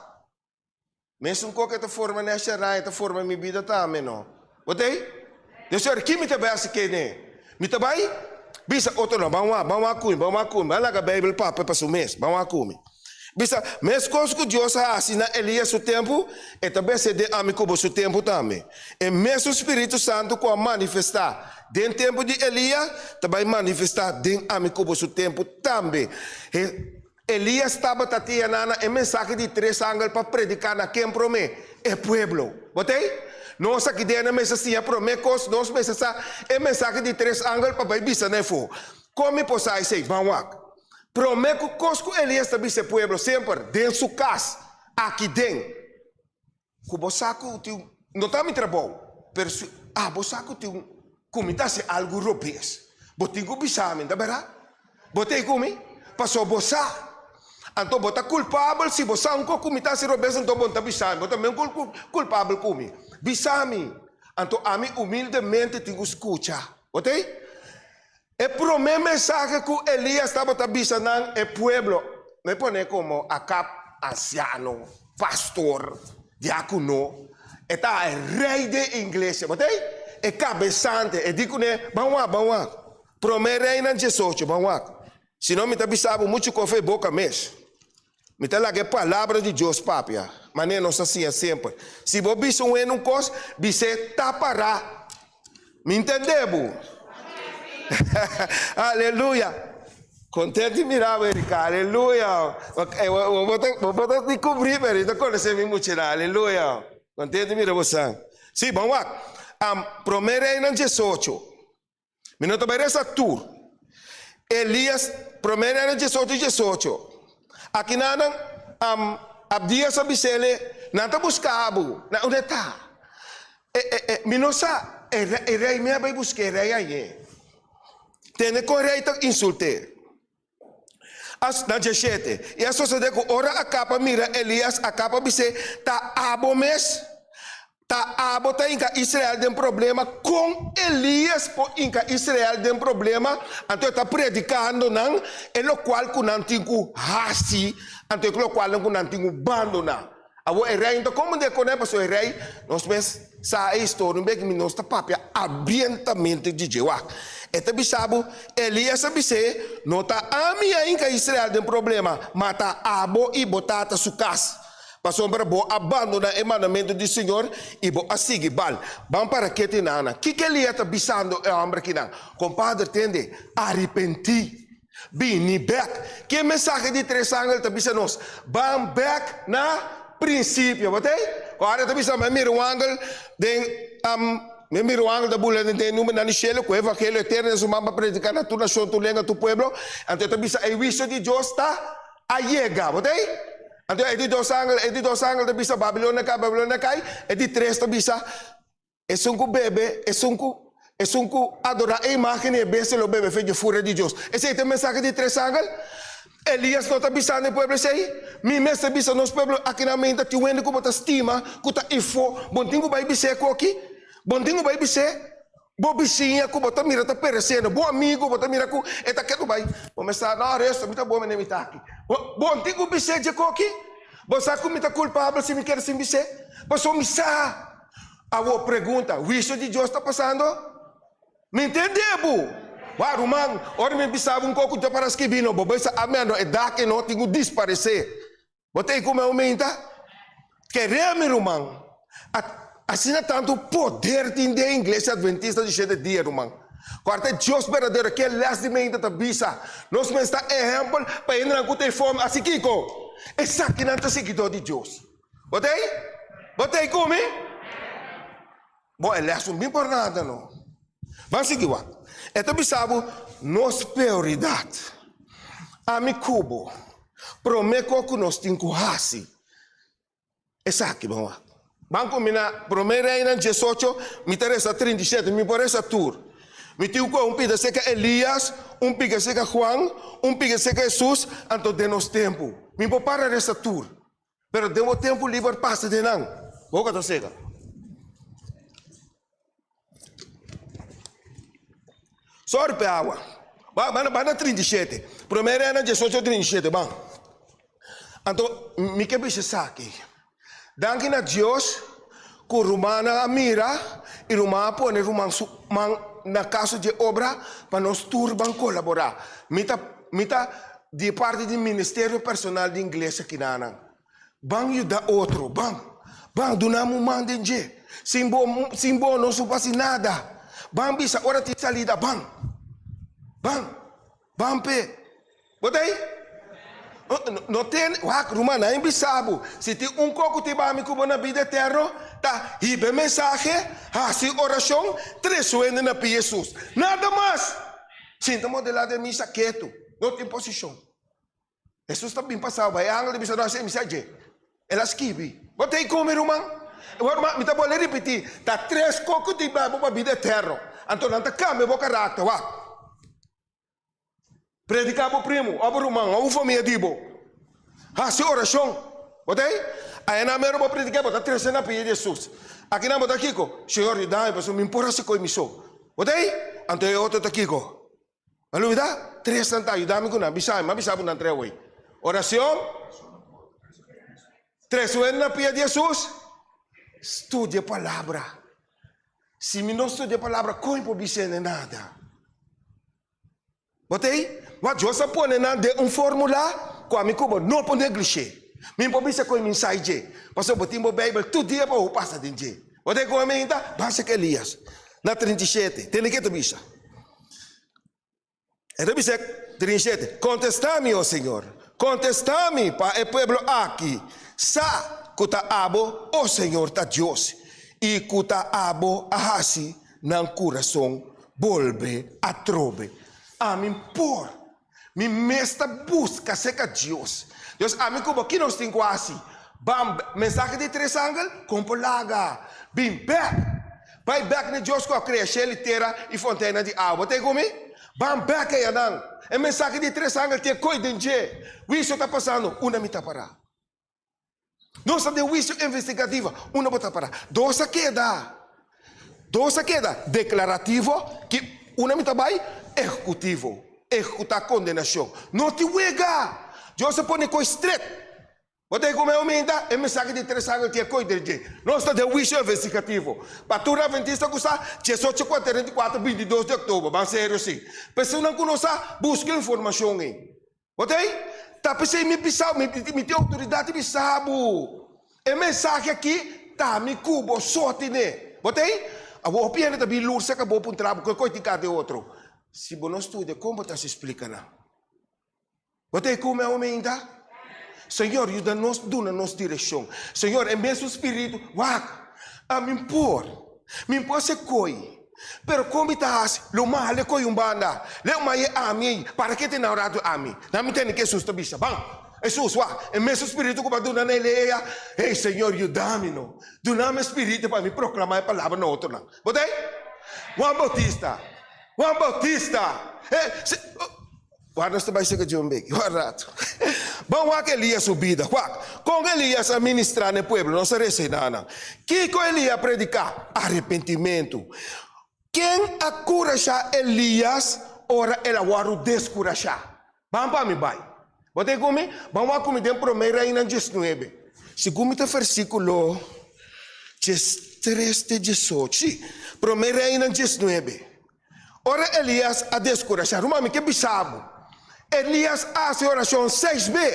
[SPEAKER 1] Mesun kos ke ta forma nèshi araña ta forma mi bida tambe no. Bo ta ei? Dios Señor, ki mi ta bai hasi kene? Mi ta bai? Bisa otronan, Ban wak, ban wak ku mi, ban wak ku mi. Ban laga Beibel papia pa su mes, ban wak ku mi. Bisa, Meskos ku Dios a hasi na Elias su tempu, e ta bese den ami ku bo su tempu tambe. E mesun spiritu santu ku a manifestá den tempu di Elias, ta bai manifestá den ami ku bo su tempu tambe. Elias tabata tianá na e mensahe di tres angel pa prediká na ken promé? E pueblo. Bo ta ei? Nos aki den a mester siña promé kos, nos mester sa e mensahe di tres angel pa bai bisa na e fo. Kon mi por sa esei? Ban wak. Promé ku kos ku Elias ta bisa e pueblo semper den su kas, aki den. Ku bo sa ku tin un, no ta mi trabou, pero si abo sa ku tin un, ku mi ta hasi algu robes, bo tin ku bisa mi, ta bèrdat? Bo ta ei ku mi? Pasobra bo sa. Anto bo ta kulpabel si bo sa un kos ku mi ta hasi robes, anto bo no ta bisa mi, bo ta men kulpabel ku mi. Bisa mi. Anto ami humildemente tin ku skucha. Bo ta ei? E promé mensahe ku Elías tabata bisa nan e pueblo, mi pone komo Akab ansiano, pastor, diákono, e ta e rei den iglesia, bo ta ei? E kabesante, e di kuné, Ban wak, ban wak, Promé Reinan diesocho, ban wak, sino mi ta bisa bo muchu kofe e boka mes. Mi ta laga e palabra di Dios papia, manera nos ta siña semper. Si bo bisa un hende un kos, bis'é ta pará. Mi ntendé bo? Aleluya! Kontent di mira bo, Erika. Aleluya! Bo bo ta di kubrí, pero mi ta konosé mi muchanan. Aleluya! Kontent di mira bo san. Sí, bon wak. Promé Reinan diesocho. Mi no ta bai resa tur. Elias, promé rei diesocho diesocho. Akinanan, am, Abdias a bis'ele, Nan ta buska bo. Na unda e ta? E, e, e, mi no sa. E, e rei mi a bai busk'é, e rei aye. Tende kon e rei ta insult'é. As, na dieshete. I a sosodé ku ora Akab a mira Elias, Akab a bis'é, Ta abo mes? Ta abo ta hinka Israel den problema? Kon Elias por hinka Israel den problema? Anto e ta predikando nan e lokual ku nan tin ku hasi, anto e lokualnan ku nan tin ku bandoná. Awor e rei no ta komprendé kon e, pasobra e rei, nos mes sa e historia un bek, mi nos ta papia abientamente di dje. Wak, e ta bisa bo, Elias a bis'é, No ta ami a hinka Israel den problema, ma ta abo i bo tata su kas, pasobra bo a bandoná e mandamentu di señor i bo a sigui Baal. Ban para kete nana. Kiko Elias ta bisando e hòmber akinan? Kompadre, tende, arepentí. Bini bek. Ki e mensahe di tres angel ta bisa nos? Ban bek na prinsipio. Bo ta ei? Ora e ta bisa, Mi a mira un angel den, mi a mira un angel ta bula den e nubenan di shelu ku e evangelio eterno den su man pa prediká na tur nashon, tur lenga, tur pueblo. Anto e ta bisa, E huisio di Dios ta a yega. Bo ta ei? Anto e di dos angel, e di dos angel ta bisa, Babilonia a kai, Babilonia a kai. E di tres ta bisa, Esun ku bebe, esun ku esun ku adorá e imágen i e bestia lo bebe fe dje furia di Dios. Esei ta e mensahe di tres angel. Elías no ta bisando e pueblo esei. Mi mester bisa nos pueblo aki na menta tin wende ku bo ta stima, ku ta ifó. Bo no tin ku bai bis'é koki. Bo no tin ku bai bis'é bo bisiña ku bo ta mira ta peresendo, bo amigu bo ta mira ku e ta ketu bai. Bo mester sa, no, resto mi ta bo mene mi ta aki. Bo bo no tin ku bis'é dje koki. Bo sa ku mi ta kulpabel si mi keda sin bis'é. Pasobra mi sa. Awor pregunta, Huisio di Dios ta pasando? Mi ntende bo! Wak, ruman, ora mi bisa bo un kos ku ta para skibí no, bo bisa amen no, e dak ei no tin ku disparesé. Bo ta ei ku mi aumenta? Kere mi, ruman, asina tantu poder tin den Iglesia Adventista di Shete Dia, ruman. Kòrda e Dios berdadero, ke lès di meinta ta bisa. Nos mester ta ehèmpel pa hendenan ku ta ei forma. Asi kiko? Esakinan ta siguidó di Dios. Bo ta ei? Bo ta ei ku mi? Bo e les un bin por nada no. Ban sigui wak. E ta bisa bo nos prioridat. Ami ku bo, promé kos ku nos tin ku hasi, esaki ban wak. Ban ku mi na Promé Reinan diesocho, mi ta resa 37, mi por resa tur. Mi tin ku un pida serka Elias, un pida serka Juan, un pida serka Hesus, anto den nos tempu. Mi por para resa tur. Pero den bo tempu liber pasa den nan. Boka ta seka. Sorry pe awa. Ba, ba, ba na 37. Prome Reina 18, 37, ban. Anto, mi ke bisa esaki. Danki na Dios ku rumannan a mira i ruman a pone ruman su man. na kaso dje obra pa nos tur ban kolaborá. Mi ta mi ta di parti di ministerio personal di iglesia kinanan. Ban yuda otro, ban. Ban duna mi un man den dje. Sin bo sin bo no su hasi nada. Ban bisa ora tin salida ban. Ban. Ban p'e. Bo ta ei? No ten, wak, ruman, nan bisa bo, si tin un kos ku tin bami ku bo na bida eterno, ta hiba e mensahe, hasi orashon, trese hende na pia Hesus. Nada mas! Sinta modelá den misa ketu, no tin posishon. Hesus ta bin pasá bai, e angel ta bisa, no, esei misa dje. El a skibi. Bo ta ei ku mi, ruman? Ruman, mi ta bolbe ripití, ta tres kos ku tin bai bo pa bida eterno. Anto nan ta kambia bo karakter, wak. Prediká bo primu òf bo ruman òf bo famia di bo. Hasi orashon. Bo ta ei? Ayanan mero bo prediká bo ta trese na pia di Hesus. Akinan bo ta kiko? Señor yuda mi pasobra mi por hasi koe mi so. Bo ta ei? Anto e otro ta kiko? Bo a lubida? Tresnan ta yuda mi ku nan. Bisa mi, mi a bisa bo nan tres awei. Orashon, trese wende na pia di Hesus, studia palabra. Si mi no studia palabra, kon mi por bisa hende nada? Bo ta ei? Ma Dios a pone nan den un formula ku ami ku bo no por neglish'é. Mi por bisa ku e minsai dje, pasobra bo tin bo Beibel tur dia pa bo pasa den dje. Bo ta ei ku ami ainda? Basa ku Elias na 37. Tende ke ta bisa. E ta bisa 37, Kontestá mi, o Señor, kontestá mi pa e pueblo aki sa ku ta abo, o Señor, ta Dios, i ku ta abo a hasi nan kurason bolbe atrobe. Ami por. Mi mes ta buska serka Dios. Dios, ami ku bo, ki nos tin ku hasi? Ban, mensahe di tres angel, kon por laga? Bin bèk. Bai bèk na Dios ku a krea shelu i tera i fonteinnan di awa. Bo ta ku mi? Ban bèk ayanan. E mensahe di tres angel tin e koi den dje. Wisio ta pasando, unda mi ta pará? Nos ta den huisio investigativo, unda bo ta para? Dos a keda, dos a keda, deklarativo, ki unda mi ta bai? Ehekutivo, ehekutá kondenashon. No tin wega! Dios a pone koi stret. Bo ta kume ominta? E mensahe di tres angel tin e koi den dje. Nos ta den huisio investigativo. Pa tur adventista ku sa, diesocho kuarenta i kuater, 22 di oktober. Ban serio si. Pa esunnan ku no sa, buska informashon ei. Bo ta ei? Ta p'esei mi bisa bo, mi tin outoridat di bisa bo. E mensahe aki ta mi ku bo so tene. Bo ta ei? Awor hopi hende ta bin lur serka bo puntra bo ku e kos di kada e otro. Si bo no studia, kon bo ta hasi splika nan? Bo ta ei ku mi awe ainda? Señor, yuda nos, duna nos direkshon. Señor, e mesun spiritu, wak, ami por, mi por hasi koi. Pero kon mi ta hasi? Lo mal e kohe un banda. Leu mai e ami ei, para ke tene orado ami? Nan mi tende ke Hesus ta bisa. Ban! Hesus, wak, e mesun spiritu ku bo a duna na Elea, Hey, Señor, yuda mi no. Duna mi e spiritu pa mi proklamá e palabra na otronan. Bo ta ei? Juan Bautista! Juan Bautista! Hey, se, Wak nos ta bai seka dje un beki. Wak rato. Ban wak Elias su bida. Wak, kon Elias a ministrá na e pueblo? Nos a resa einan nan. Kiko Elias a prediká? Arepentimentu. Ken a kurashá Elias ora el a wòrdu deskurashá? Ban pa mi bai. Bo ta ku mi? Ban wak ku mi den Promé Reinan diesnuebe. Segun mi ta versíkulo diestres te diesocho. Sí, Promé Reinan diesnuebe. Ora Elias a deskurashá, ruman, mi ke bisa bo, Elias a hasi orashon seis be.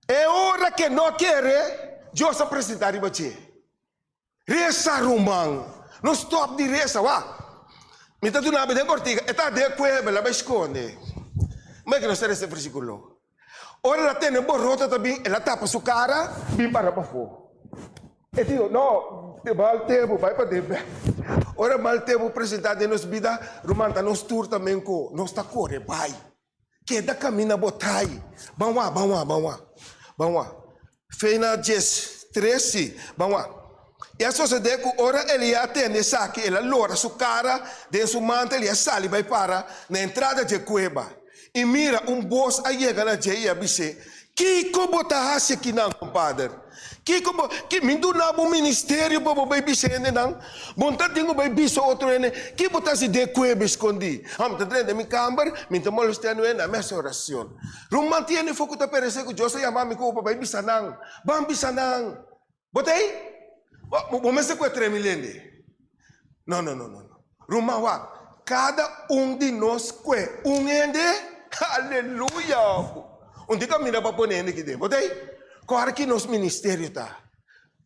[SPEAKER 1] E ora ke no a kere, Dios a presentá riba dje. Resa, ruman, no stòp di resa. Wak, mi ta duna bo den kortiga, e ta den kueba, el a bai skonde. Mei ke nos ta resa e versíkulo. Ora el a tene borota ta bin, el a tapa su kara, bin para pafó. E dijo, No, e mal tempu, bai paden bek. Ora mal tempu presentá den nos bida, ruman, ta nos tur tambe ku nos ta kore bai. Keda kaminda bo tai. Ban wak, ban wak, ban wak, ban wak. Fe na 13, sí, ban wak. I a sosodé ku ora Elías a tende esaki, el a lora su kara den su mantel i a sali bai para na entrada dje kueba. I mira, un bos a yega na dje i a bis'é, Kiko bo ta hasi akinan, kompader? Kiko bo, ki, mi duna bo ministerio pa bo bai bisa hendenan? Bo no ta tin ku bai bisa otro hende? Ki bo ta hasi den e kueba skondí? Ha, mi ta drenta mi kamber, mi no ta molestiá niun hende, ami hasi orashon. Ruman tin hende for ku ta peresé ku Dios a yama mi ku bo pa bai bisa nan. Ban bisa nan. Bo ta ei? Bo, bo mester ku e tremilende. No, no, no, no, no. Ruman wak, kada un di nos kue un hende, aleluya! Un di kaminda pa pone hende aki den, bo ta ei? Kòrda ki nos ministerio ta.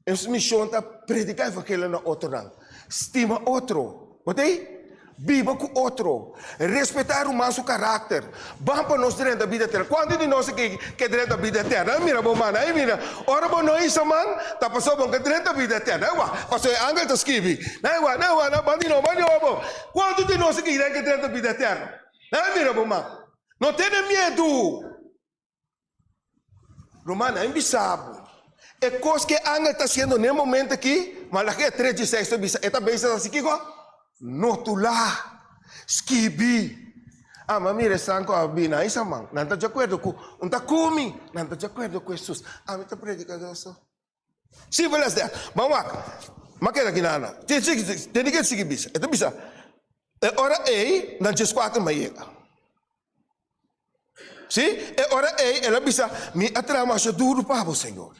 [SPEAKER 1] Nos mishon ta prediká evangelio na otronan, stima otro, bo ta ei? Biba ku otro, respetá ruman su karakter, ban pa nos drenta bida eterno. Kuantu di nos aki ke drenta bida eterno? Ai mira bo man, ai mira. Ora bo no hisa man, ta pasobra bo no ke drenta bida eterno. Ai wak, pasobra e angel ta skibi. Ai wak, ai wak, ban di nos, ban di nos bo. Kuantu di nos aki ke drenta bida eterno? Ai mira bo man. No tene miedu. Ruman, a bisa bo, e kos ku e angel ta hasiendo na e momento aki, Malakia tres dieseis ta bisa, e ta bisa ta hasi kiko? Notulá, skibi. Ama mira esnan ku a bini a hisa man, nan ta di akuerdo ku un ta kumi, nan ta di akuerdo ku Hesus. Ami ta predikadó so. Simple as that. Ban wak, m'a keda aki nan. Tende ke sigui bisa. E ta bisa, e ora ei nan dieskuater m'a yega. Sí, e ora ei el a bisa, Mi a traha masha duru pa bo, Señor,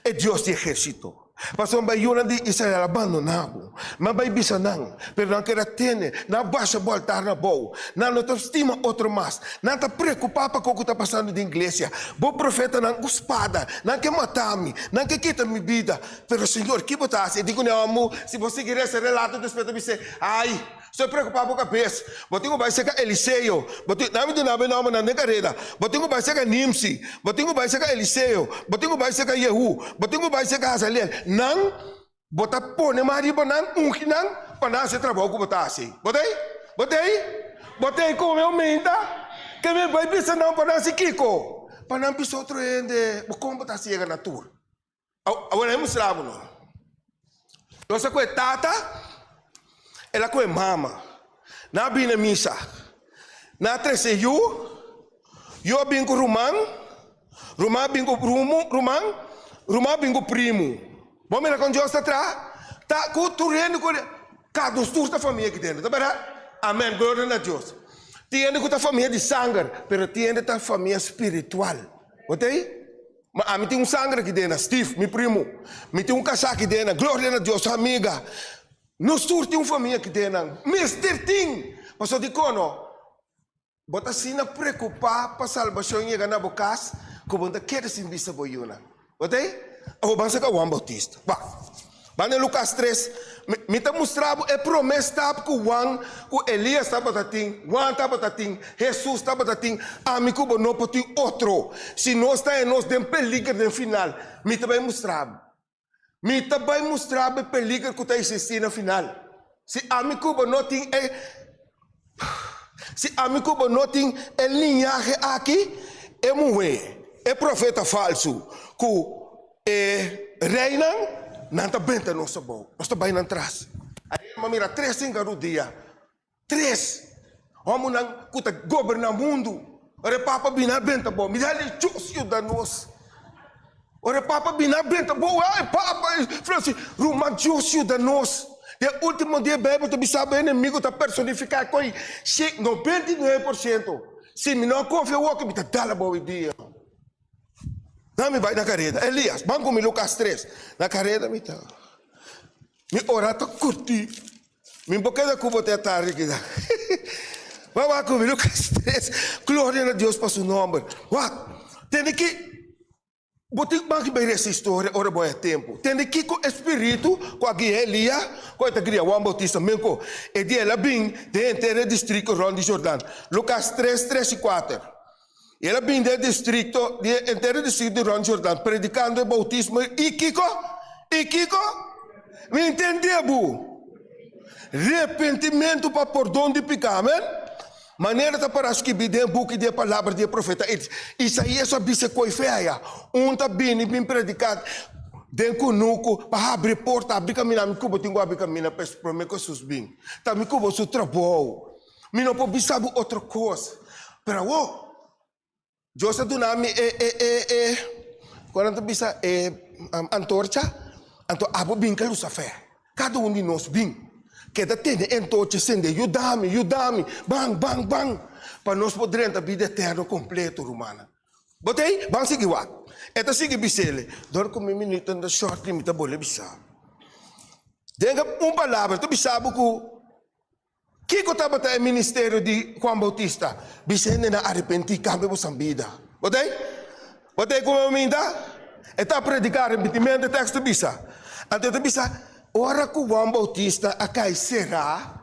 [SPEAKER 1] e Dios di ehérsito, pasobra mi yunan di Israel a bandoná bo. Mi a bai bisa nan, pero nan keda tene, nan a basha bo altar na bou, nan no ta stima otro mas, nan ta preokupá pa kiko ku ta pasando den iglesia. Bo profetanan ku spada, nan ke mata mi, nan ke kita mi bida. Pero, Señor, ki bo ta hasi? E di ku nan, Amo, si bo sigui resa e relato despues ta bis'é, Ai! Estoy preocupá bo cabes. Bo tin cu bai cerca Eliseo. Bo tin, nan mi duna bo e nombernan den careda. Bo tin cu bai cerca Nimsi. Bo tin cu bai cerca Eliseo. Bo tin cu bai cerca Jehú. Bo tin cu bai cerca Hazael. Nan, bo ta pone mas riba nan, ungi nan, pa nan haci e trabou cu bo ta haci. Bo ta ei? Bo ta ei? Bo ta ei come aumenta? Ke mi bai bisa nan pa nan haci kico? Pa nan bisa otro hende. Bo con bo ta haci yega na tur? Awor e mustra bo no. Nos a kohe tata, el a kohe mama. Nan a bini misa. Nan a trese yu, yu a bin ku ruman, ruman a bin ku ruman, ruman a bin ku primu. Bo mira kon Dios ta traha? Ta ku tur hende ku ka nos tur ta famia aki dentro, ta bèrdat? Amen, gloria na Dios. Tin hende ku ta famia di sanger, pero tin hende ta famia spiritual. Bo ta ei? Ma ami tin un sangre aki dena, Steve, mi primu. Mi tin un kasá aki dena, gloria na Dios, amiga. Nos tur tin un famia aki dena. Mester tin! Pasobra dikon no? Bo ta asina preokupá pa salbashon yega na bo kas ku bo no ta kere sin bisa bo yunan. Bo ta ei? Awor ban saka Juan Bautista. Wak. Ban den Lukas tres, mi ta mustra bo e promé stap ku Juan ku Elias tabata tin, Juan tabata tin, Hesus tabata tin, ami ku bo no por tin otro. Si nos ta e nos den peliger den final, mi ta bai mustra bo. Mi ta bai mustra bo e peliger ku ta eksistí na final. Si ami ku bo no tin e Si ami ku bo no tin e liñahe aki, e muhé, e profeta falsu ku e reinan, nan ta benta nos abou. Nos ta bai nan tras. Ayer mi a mira tres sin rudia. Tres hòmbernan ku ta goberná mundu. Ora e papa bini a benta abou. Mi di, Dios yuda nos. Ora e papa bini a benta bo, e papa fla si, Ruman, Dios yuda nos. Den ultimo dia Bijbel ta bisa bo enemigo ta personifica cu 99%. Si mi no a confia awor mi ta dal abou e dia. Na mi bai na careda. Elias, ban cu mi Lucas 3. Na careda mi ta. Mi ora ta curti. Mi por keda ku bo te atardi kida. Wak wak ku mi Lucas 3. Gloria na Dios pa su nomber. Wak, tende ki bo tin ban ki bai resa historia ora bo haya tempu. Tende kiko e spiritu ku a guia Elia ku e ta gria Juan Bautista men ku e dia el a bin den henter e distrikto rònt di Jordan. Lucas 3, 3 i 4. El a bin den e distrikto di e henter e distrikto di rònt Jordan predikando e boutismo i kiko? I kiko? Mi intendé bo! Repentimentu pa pordon di piká. Amen? Manera ta pará skibí den e buki di e palabra di e profeta Isaías a bisa e koi fe aya, Un ta bini bin prediká den kunuku pa habri porta, habri kaminda. Mi ku bo tin ku habri kaminda pa promé ku Hesus bin. Ta mi ku bo su trabou. Mi no por bisa bo otro kos. Pero awor, Dios a duna mi e, e, e, e, kon nan ta bisa, e antorcha, anto abo bin ka lusa fe. Kada un di nos bin. Keda tene e antorcha sende, yuda mi, yuda mi, ban, ban, ban, pa nos por drenta bida eterno kompleto, rumannan. Bo ta ei? Ban sigui wak. E ta sigui bis'el, Dor ku mi minutonan ta short mi ta bole bisa. Den un palabra ta bisa bo ku. Kiko tabata e ministerio di Juan Bautista? Bisa hendenan arepentí, kambia bosan bida. Bo ta ei? Bo ta ei ku mi minta? E ta prediká arepentimentu, e teksto ta bisa. Anto e ta bisa, ora ku Juan Bautista a kai será,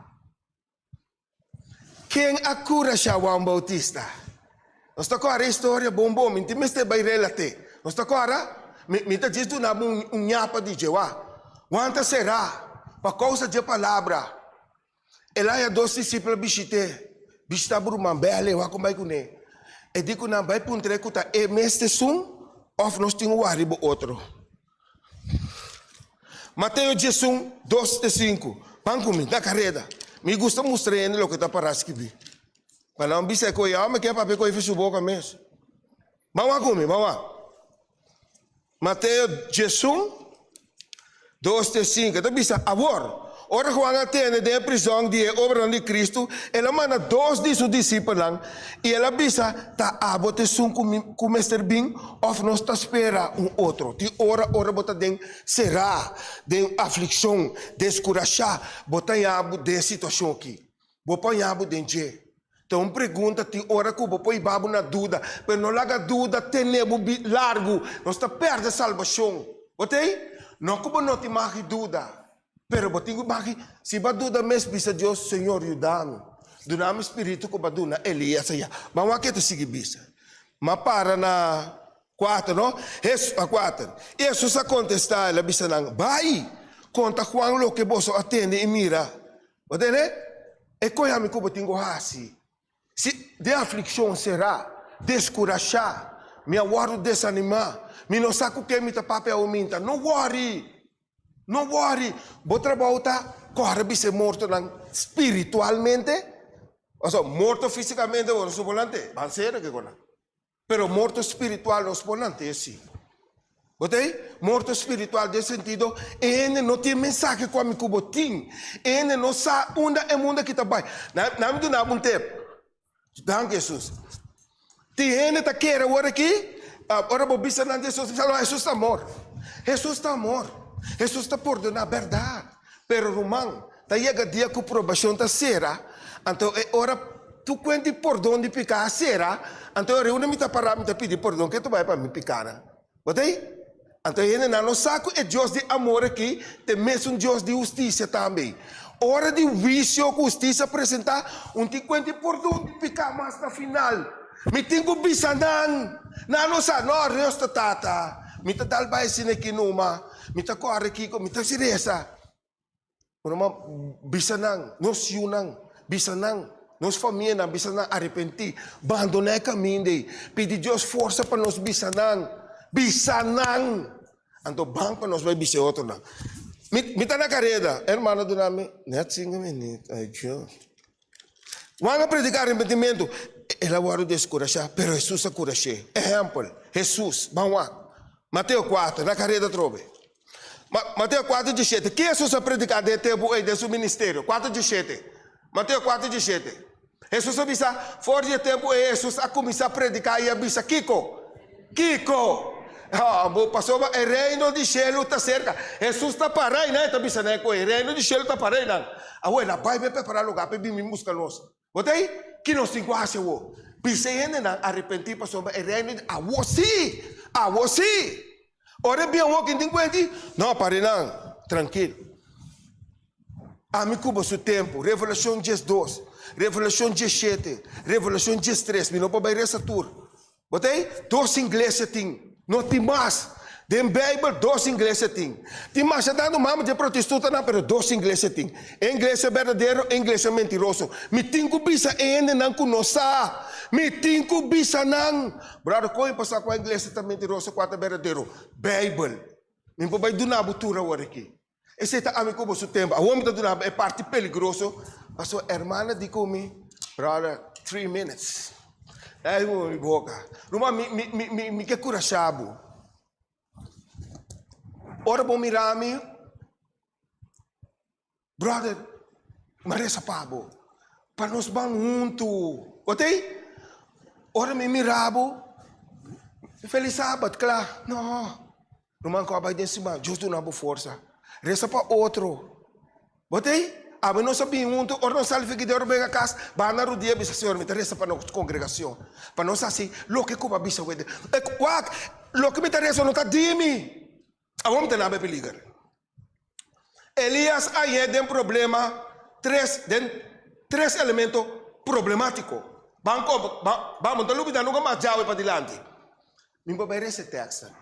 [SPEAKER 1] Ken a kurashá Juan Bautista? Nos ta kòrda e historia bon bon, mi no tin mester bai relat'é. Nos ta kòrda? Mi, mi ta djis duna bo un, un ñapa di dje, wak. Juan ta será pa kousa dje palabra. El a haña dos disipel a bishit'é, Bishitá bo ruman, bai aleu, wak kon bai kuné. E di ku nan, Bai puntr'é ku ta e mes t'esun òf nos tin un wak riba otro. Mateo 11, 2 te 5. Ban ku mi, na kareda. Mi gusta mustra hende loke ta pará skibí. Pa nan bisa e koe, mi ke papia koe fi su boka mes. Ban wak ku mi, ban wak. Mateo 11, 2 te 5. E ta bisa, Awor, ora Juan a tende den e prizòn di e obranan di Kristu, el a manda dos di su disipelnan, i el a bisa, Ta abo ta esun ku mi ku mester bin, òf nos ta spera un otro? Tin ora, ora bo ta den será, den aflikshon, deskurashá, bo ta haña bo den e situashon akí. Bo por haña bo den dje. Ta un pregunta tin ora ku bo por hiba bo na duda, pero no laga duda tene bo largu. Nos ta pèrdè salbashon. Bo ta ei? No ku bo no tin mag di duda, pero bo tin ku mag di, si bo a duda mes, bisa Dios, Señor, yuda mi. Duna mi spiritu ku bo a duna Elias ayá. Ban wak ke ta sigui bisa. M'a para na kuater, no? Hesus, a kuater. I Hesus a kontestá, el a bisa nan, Bai, konta Juan loke boso a tende i mira. Bo tende? E koe ami ku bo tin ku hasi. Si den aflikshon será, deskurashá, mi a wòrdu desanimá, mi no sa ku ken mi ta papia awe minta. No wòri! No wòri! Bo trabou ta kòrda bisa e mortonan spiritualmente. Pasobra morto físikamente bo no su bolante, ban serio ke ku nan. Pero morto spiritual nos por lant'é sí. Bo ta ei? Morto spiritual den sentido e hende no tin e mensahe ku ami ku bo tin. E hende no sa unda e mundo aki ta bai. Na na mi duna bo un tep. Danki Hesus. Tin hende ta kere awor aki, ora bo bisa nan di Hesus, bisa no, Hesus ta amor. Hesus ta amor. Hesus ta pordoná, bèrdat. Pero ruman, ta yega dia ku probashon ta sera, anto e ora tur kuent di pordon di piká a sera, anto e reuna mi ta pará mi ta pidi pordon ke ta bai pa mi pikánan. Bo ta ei? Anto e hendenan no sa ku e Dios di amor aki ta e mesun Dios di hustisia tambe. Ora di huisio ku hustisia presentá, un tin kuent di pordon di piká mas na final. Mi tin ku bisa nan, nan no sa, no, Dios ta Tata, mi ta dal bai asina aki numa. Mi ta kòrda kiko mi ta resa. Ruman, bisa nan, nos yunan, bisa nan, nos famianan, bisa nan arepentí, bandoná e kaminda ei, pidi Dios forsa pa nos bisa nan, bisa nan! Anto ban pa nos bai bisa e otronan. Mi, mi ta na kareda, e hermano a duna mi nèt sinku minüt, ay Dios. Juan a prediká arepentimentu, el a wòrdu deskurashá, pero Hesus a kurash'é. Ehèmpel, Hesus, ban wak, Mateo kuater, na kareda atrobe. Mateo kuater dieshete, ki Hesus a prediká den e tempu ei den su ministerio? Kuater dieshete, Mateo kuater dieshete. Hesus a bisa, for di e tempu ei Hesus a kuminsá prediká i a bisa kiko? Kiko? Bo pasobra e reino di shelu ta serka. Hesus ta para einan, e ta bisa nan ku e reino di shelu ta para einan. Awor el a bai bai prepará lugá pa e bini buska nos. Bo ta ei? Ki nos tin ku hasi awor? Bisa e hendenan arepentí pasobra e reino di awor sí! Awor sí! Ora e bin awor kin tin ku henti? No, para einan, trankil. Ami ku bo su tempu. Revelashon 12, Revelashon 17, Revelashon 13, mi no por bai resa tur. Bo ta ei? Dos inglesia tin. No tin mas. Den Bijbel dos inglesia tin. Tin masha tantu mama dje protestutanan pero dos inglesia tin. E inglesia berdadero, e inglesia mentiroso. Mi tin ku bisa e hendenan ku no sa. Mi tin ku bisa nan. Brother, kon e por sa kua inglesia ta mentiroso, kua ta berdadero? Bijbel. Mi por bai duna bo tur awor aki. Esei ta ami ku bo su tempu. Awor mi ta duna bo e parti peligroso. Pasobra hermana di ku mi, Brother, three minutes. Ai ku mi boka. Ruman, mi, mi, mi, mi, mi ke kurashá bo. Ora bo mira mi, brother, mi a resa pa bo. Pa nos ban huntu. Bo ta ei? Ora mi mira bo, Felis Sabat, kla. No. Ruman ku a bai den siman, Dios duna bo forsa. Resa pa otro. Bo ta ei? Awe nos a bin huntu, ora nos sali fiki di ora bega kas, baha na rudia bisa, Señor, mi ta resa pa nos kongregashon, pa nos hasi loke ku bo a bisa wede. Wak, loke mi ta resa no ta di mi. Awor mi ta naba e peliger. Elias a hañ'é den problema tres den tres elemento problemátiko. Ban kom, ban, ban, bo no ta lubidá nunka mas djawe padilanti. Mi por bai resa e tekstnan.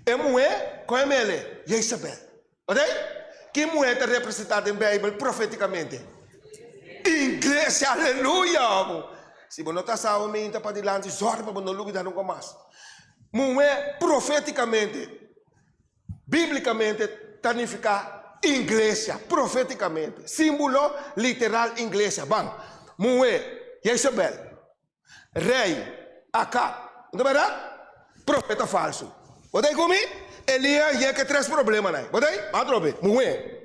[SPEAKER 1] E muhé, kon e mele? Jezabel. Oké? Ki muhé ta representá den Beibel profétikamente? Iglesia! Aleluya! Si bo no ta sa awe meinta padilanti, zòrg pa bo no lubidá nunka mas. Muhé profétikamente, bíblikamente ta nifiká iglesia, profétikamente, símbolo literal iglesia. Ban, muhé, Jezabel, rei, Akab, no ta bèrdat? Profeta falsu. Bo ta ei ku mi? Elías yega e tres problemanan. Bo ta ei? Ban atrobe, muhé,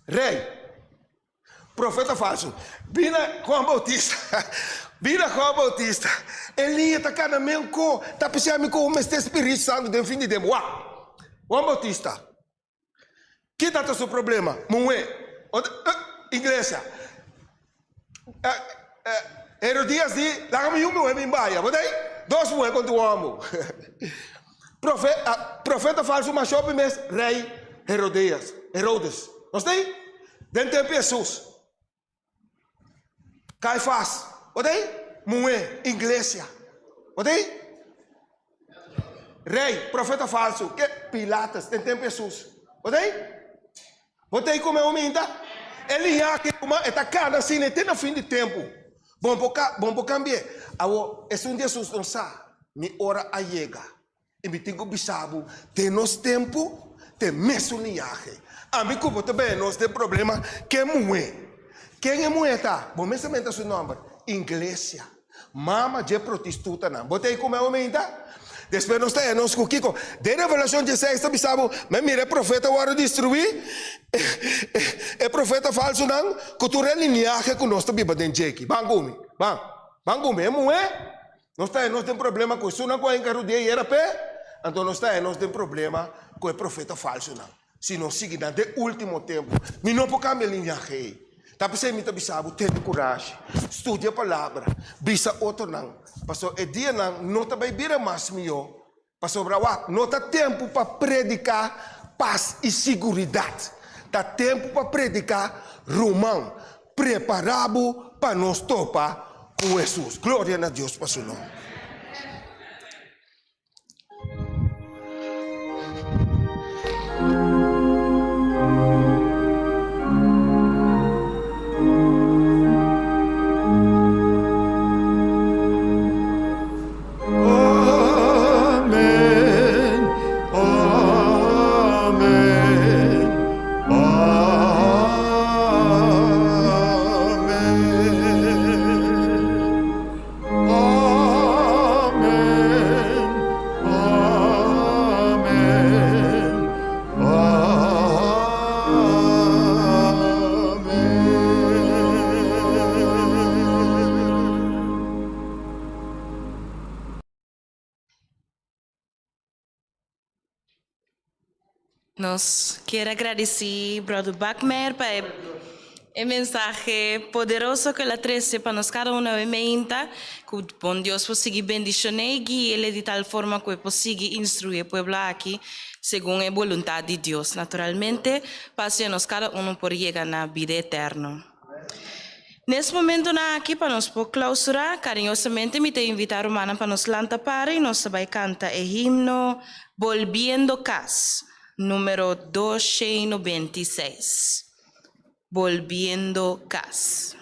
[SPEAKER 1] rei. Profeta falsu. Bina Juan Bautista. Bina Juan Bautista. Elia ta kana men ko ta p'esei mi ku mester Spiritu Santu den fin di tempu. Wak. Juan Bautista. Ki ta su problema? Muhé. Iglesia. Herodias di, laga mi yu muhé bin baya. Bo ta ei? Dos muhé kontra un hòmber. Profeta falsu masha hopi mes rei Herodeas, Herodes. Nos ta ei? Den tempu Hesus. Kaifas. Bo ta ei? Muhé, iglesia. Bo ta ei? Rei, profeta falsu. Ke? Pilatus, den tempu Hesus. Bo ta ei? Bo ta ei ku mi ominta? E liñahe kuma e ta kana asina te na fin di tempu. Bon por ka, bon por kambi'é. Awor, esun di Hesus no sa, mi ora a yega. I mi tin ku bisa bo, den nos tempu, ta e mesun liñahe. Ami ku bo ta bini nos den problema ku e muhé. Ken e muhé ta? Bo mes a menta su nòmber, Iglesia. Mama dje protistutanan. Bo ta ei ku mi aumenta? Despues nos ta haña nos ku kiko? Den Revelashon dieseis ta bisa bo, Mi a mira e profeta wòrdu destruí, e profeta falsunan, ku tur e liniahe ku nos ta biba den dje aki. Ban ku mi, ban, ban ku mi. E muhé, nos ta haña nos den problema ku esunnan ku a hinka rudia yera p'e, anto nos ta haña nos den problema ku e profeta falsunan. Si nos sigui nan den último tempu, mi no por kambia liniahe ei. Ta p'esei mi ta bisa bo, tene kurashi, studia e Palabra, bisa otronan, pasobra e dianan no ta bai bira mas mihó, pasobra wak, no ta tempu pa prediká pas i siguridat, ta tempu pa prediká, Ruman, prepará bo pa nos topa ku Hesus. Gloria na Dios pa su nòmber.
[SPEAKER 5] Amen, amen, amen. Amen, amen, amen.
[SPEAKER 4] Nos kier a gradici Brother Bakmeyer pa e e mensahe poderoso cu el a trece pa nos cada uno awe meinta. Cu bon Dios por sigui bendicione y guiele di tal forma cu e por sigui instrui e pueblo aki segun e boluntad di Dios naturalmente pa asina nos cada uno por yega na bida eterno. Nes momentonan aki pa nos por clausura, cariñosamente mi ta invita rumannan pa nos lanta para y nos ta bay canta e himno Bolbiendo Cas, numero 296. Bolbiendo Cas.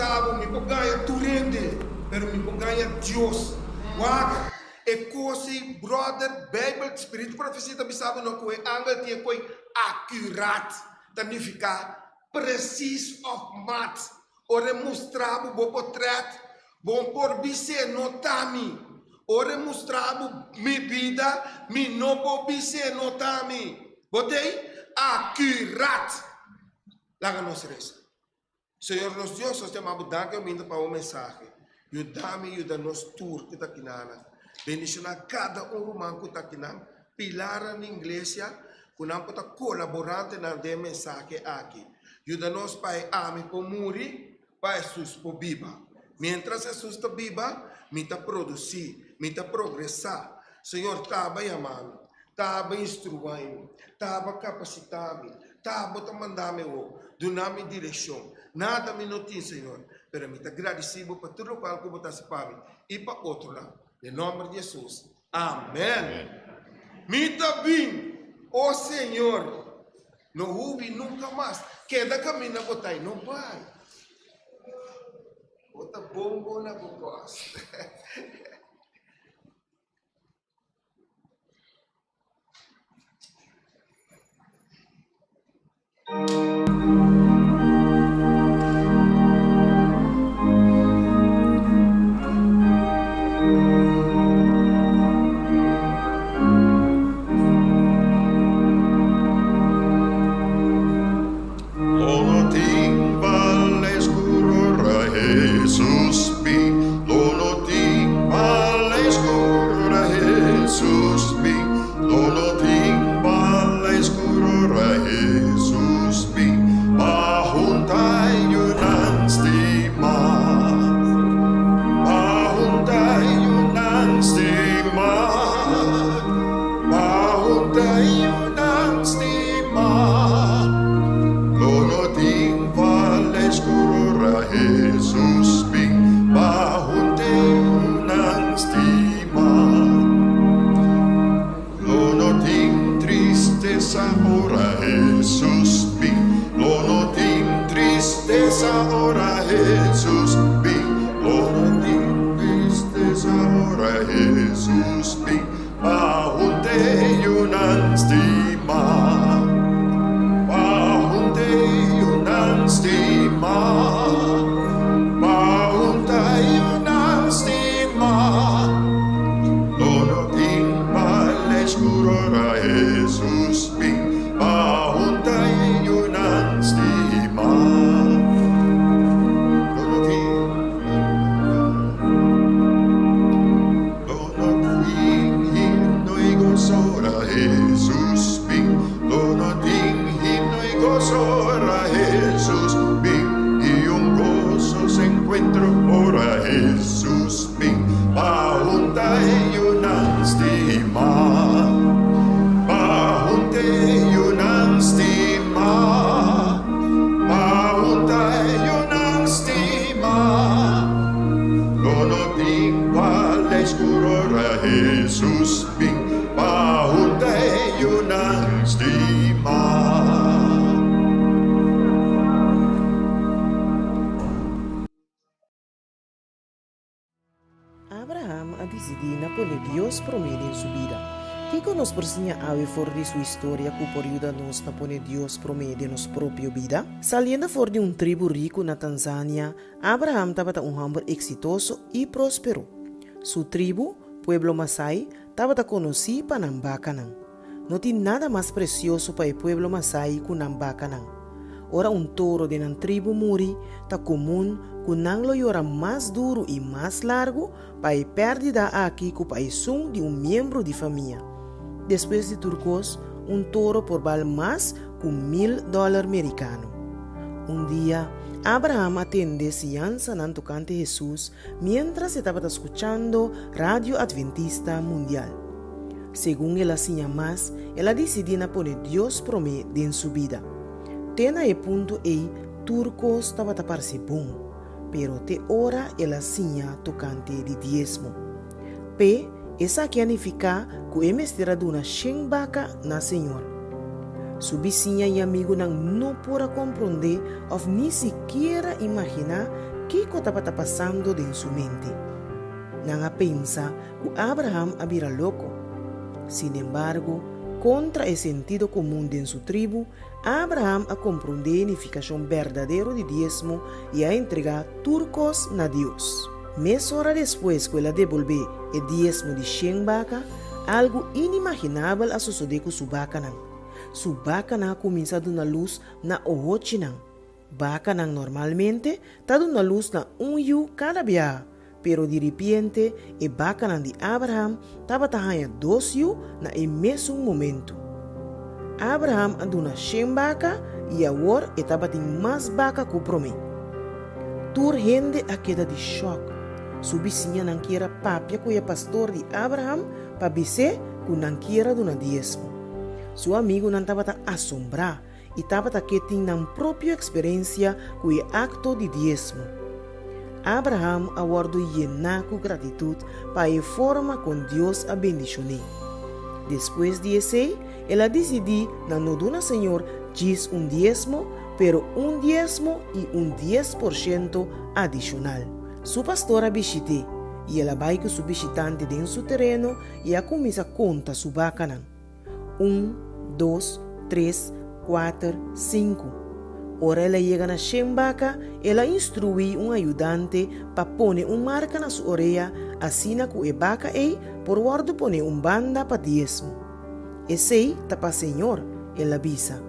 [SPEAKER 1] bisa bo, mi por gaña tur hende, pero mi por gaña Dios. Wak e kos ei, bròder, Beibel, Spiritu Profesia ta bisa bo no ku e angel tin e koi akurat, ta nifiká presis òf mat. Ora e mustra bo bo potrèt, bo por bis'é, No ta mi. Ora e mustra bo mi bida, mi no por bis'é, No ta mi. Bo t'ei? Akurat! Laga nos resa. Señor nos Dios, nos ta yama bo danki ominda pa bo mensahe. Yuda mi, yuda nos tur ku ta kinanan. Bendishoná kada un ruman ku ta kinan, pilarnan di iglesia, ku nan por ta kolaborantenan den e mensahe aki. Yuda nos pa e ami por muri, pa Hesus por biba. Miéntras Hesus ta biba, mi ta produsí, mi ta progresá. Señor, taba yama mi, taba instruá mi, taba kapasitá mi, tabo ta manda mi awor, duna mi direkshon. Nada mi no tin, Señor, pero mi ta gradisí bo pa tur lokual ku bo ta hasi pa mi i pa otronan. Den nòmber di Hesus, amèn. Mi ta bin, o Señor. No hubi nunka mas. Keda kaminda bo ta i no bai. Bo ta bon bon na bo kos.
[SPEAKER 5] Lo no tin bala escuro ora Hesus bin Lo no tin bala escuro ora Hesus bin Lo no tin bala escuro ora Hesus bin Pa hunta yunan stima Pa hunta yunan stima Pa hunta yunan stima Lo no tin vale scuro ora Hesus bin Pa hunta yunan stima Lo no tin tristesa ora Hesus bin Lo no tin tristesa ora Hesus bin Lo no tin tristesa ora Hesus bin Pa hunte yunan stima Pa hunte yunan stima Pa hunta yunan stima Lo no tin mal escuro ora Jesus bin Pa hunta yunan stima Lo no tin Lo no tin himno i goso ora Hesus bin Lo no tin himno i goso ora Hesus bin I un goso s'encuentro ora Hesus bin Pa hunta e yunan stima Pa hunta e yunan stima Pa hunta e yunan stima. Lo no tin cual escuro ora Hesus bin pa hunta e yunan stima.
[SPEAKER 2] Abraham a disidí na pone Dios promé den su bida. Kiko nos por siña awe for di su historia ku por yuda nos na pone Dios promé den nos propio bida? Saliendo for di un tribu riku na Tanzania, Abraham tabata un hòmber eksitoso i próspero. Su tribu, pueblo Masai, tabata konosí pa nan bakanan. No tin nada mas presioso pa e pueblo Masai ku nan bakanan. Ora un toro den nan tribu muri, ta komun ku nan lo yora mas duru i mas largu pa e pèrdida aki ku pa esun di un miembro di famia. Despues di tur kos, un toro por bal mas ku mil dòler merikano. Un dia, Abraham a tende siñansanan tokante Hesus miéntras e tabata skuchando Radio Adventista Mundial. Segun el a siña mas, el a disidí na pone Dios promé den su bida. Te na e punto ei tur kos tabata parse bon, pero te ora el a siña tokante di diesmo. P'e, esaki a nifiká ku e mester a duna shen baka na Señor. Su bisiña i amigunan no por a komprondé òf ni sikiera imaginá. kiko tabata pasando den su mente. Nan a pensa ku Abraham a bira loko. Sinembargo, kontra e sentido komun den su tribu, Abraham a komprondé e nifikashon berdadero di diesmo i a entregá tur kos na Dios. Mesora despues ku el a debolbé e diesmo di shen baka, algu inimaginabel a sosodé ku su bakanan. Su bakanan a kuminsá duna lus na ohochinan. Bakanan normalmente ta duna lus na un yu kada biaha, pero diripiente e bakanan di Abraham tabata haña dos yu na e mesun momentu. Abraham a duna shen baka i awor e tabatin mas baka ku promé. Tur hende a keda di shòk. Su bisiñanan kier a papia ku e pastor di Abraham pa bis'é ku nan kier a duna diesmo. Su amigunan tabata asombrá i tabata ke tin nan propio eksperensia ku e akto di diesmo. Abraham a wòrdu yená ku gratitut pa e forma kon Dios a bendishon'é. Despues di esei, el a disidí na no duna Señor djis un diesmo, pero un diesmo i un 10% adishonal. Su pastor a bishit'é, i el a bai ku su bishitante den su tereno i a kuminsá konta su bakanan. Un, dos, tres, kuater, sinku. Ora el a yega na shen baka, el a instruí un ayudante pa pone un marka na su orea asina ku e baka ei por wòrdu pone un banda pa diesmo. Esei ta pa Señor, el a bisa.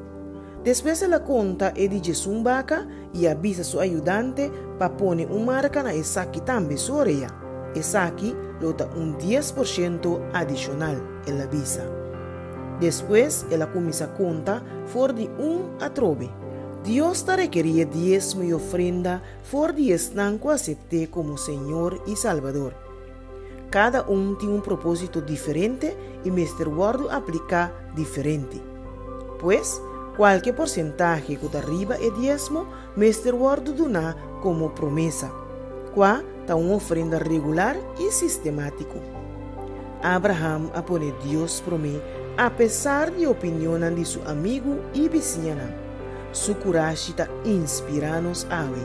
[SPEAKER 2] Despues el a konta e di djesun baka i a bisa su ayudante pa pone un marka na esaki tambe su orea. Esaki lo ta un 10% adishonal, el a bisa. Despues el a kuminsá konta for di un atrobe. Dios ta rekerí e diesmo i ofrenda for di esnan ku asept'é komo Señor i Salbador. Kada un tin un propósito diferente i mester wòrdu apliká diferente. Pues, kualke porsentahe ku ta riba e diesmo mester wòrdu duná komo promesa, kua ta un ofrenda regular i sistemátiko. Abraham a pone Dios promé apesar di opinionnan di su amigu i bisiñanan. Su kurashi ta inspirá nos awe.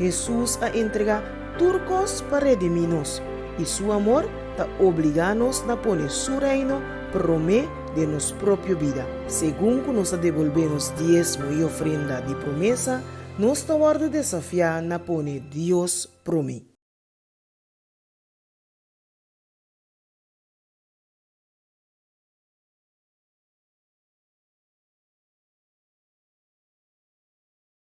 [SPEAKER 2] Hesus a entregá tur kos pa redimí nos, i su amor ta obligá nos na pone su Reino promé den nos propio bida. Segun ku nos ta debolbé nos diesmo i ofrenda di promesa, nos ta wòrdu desafiá na pone Dios promé.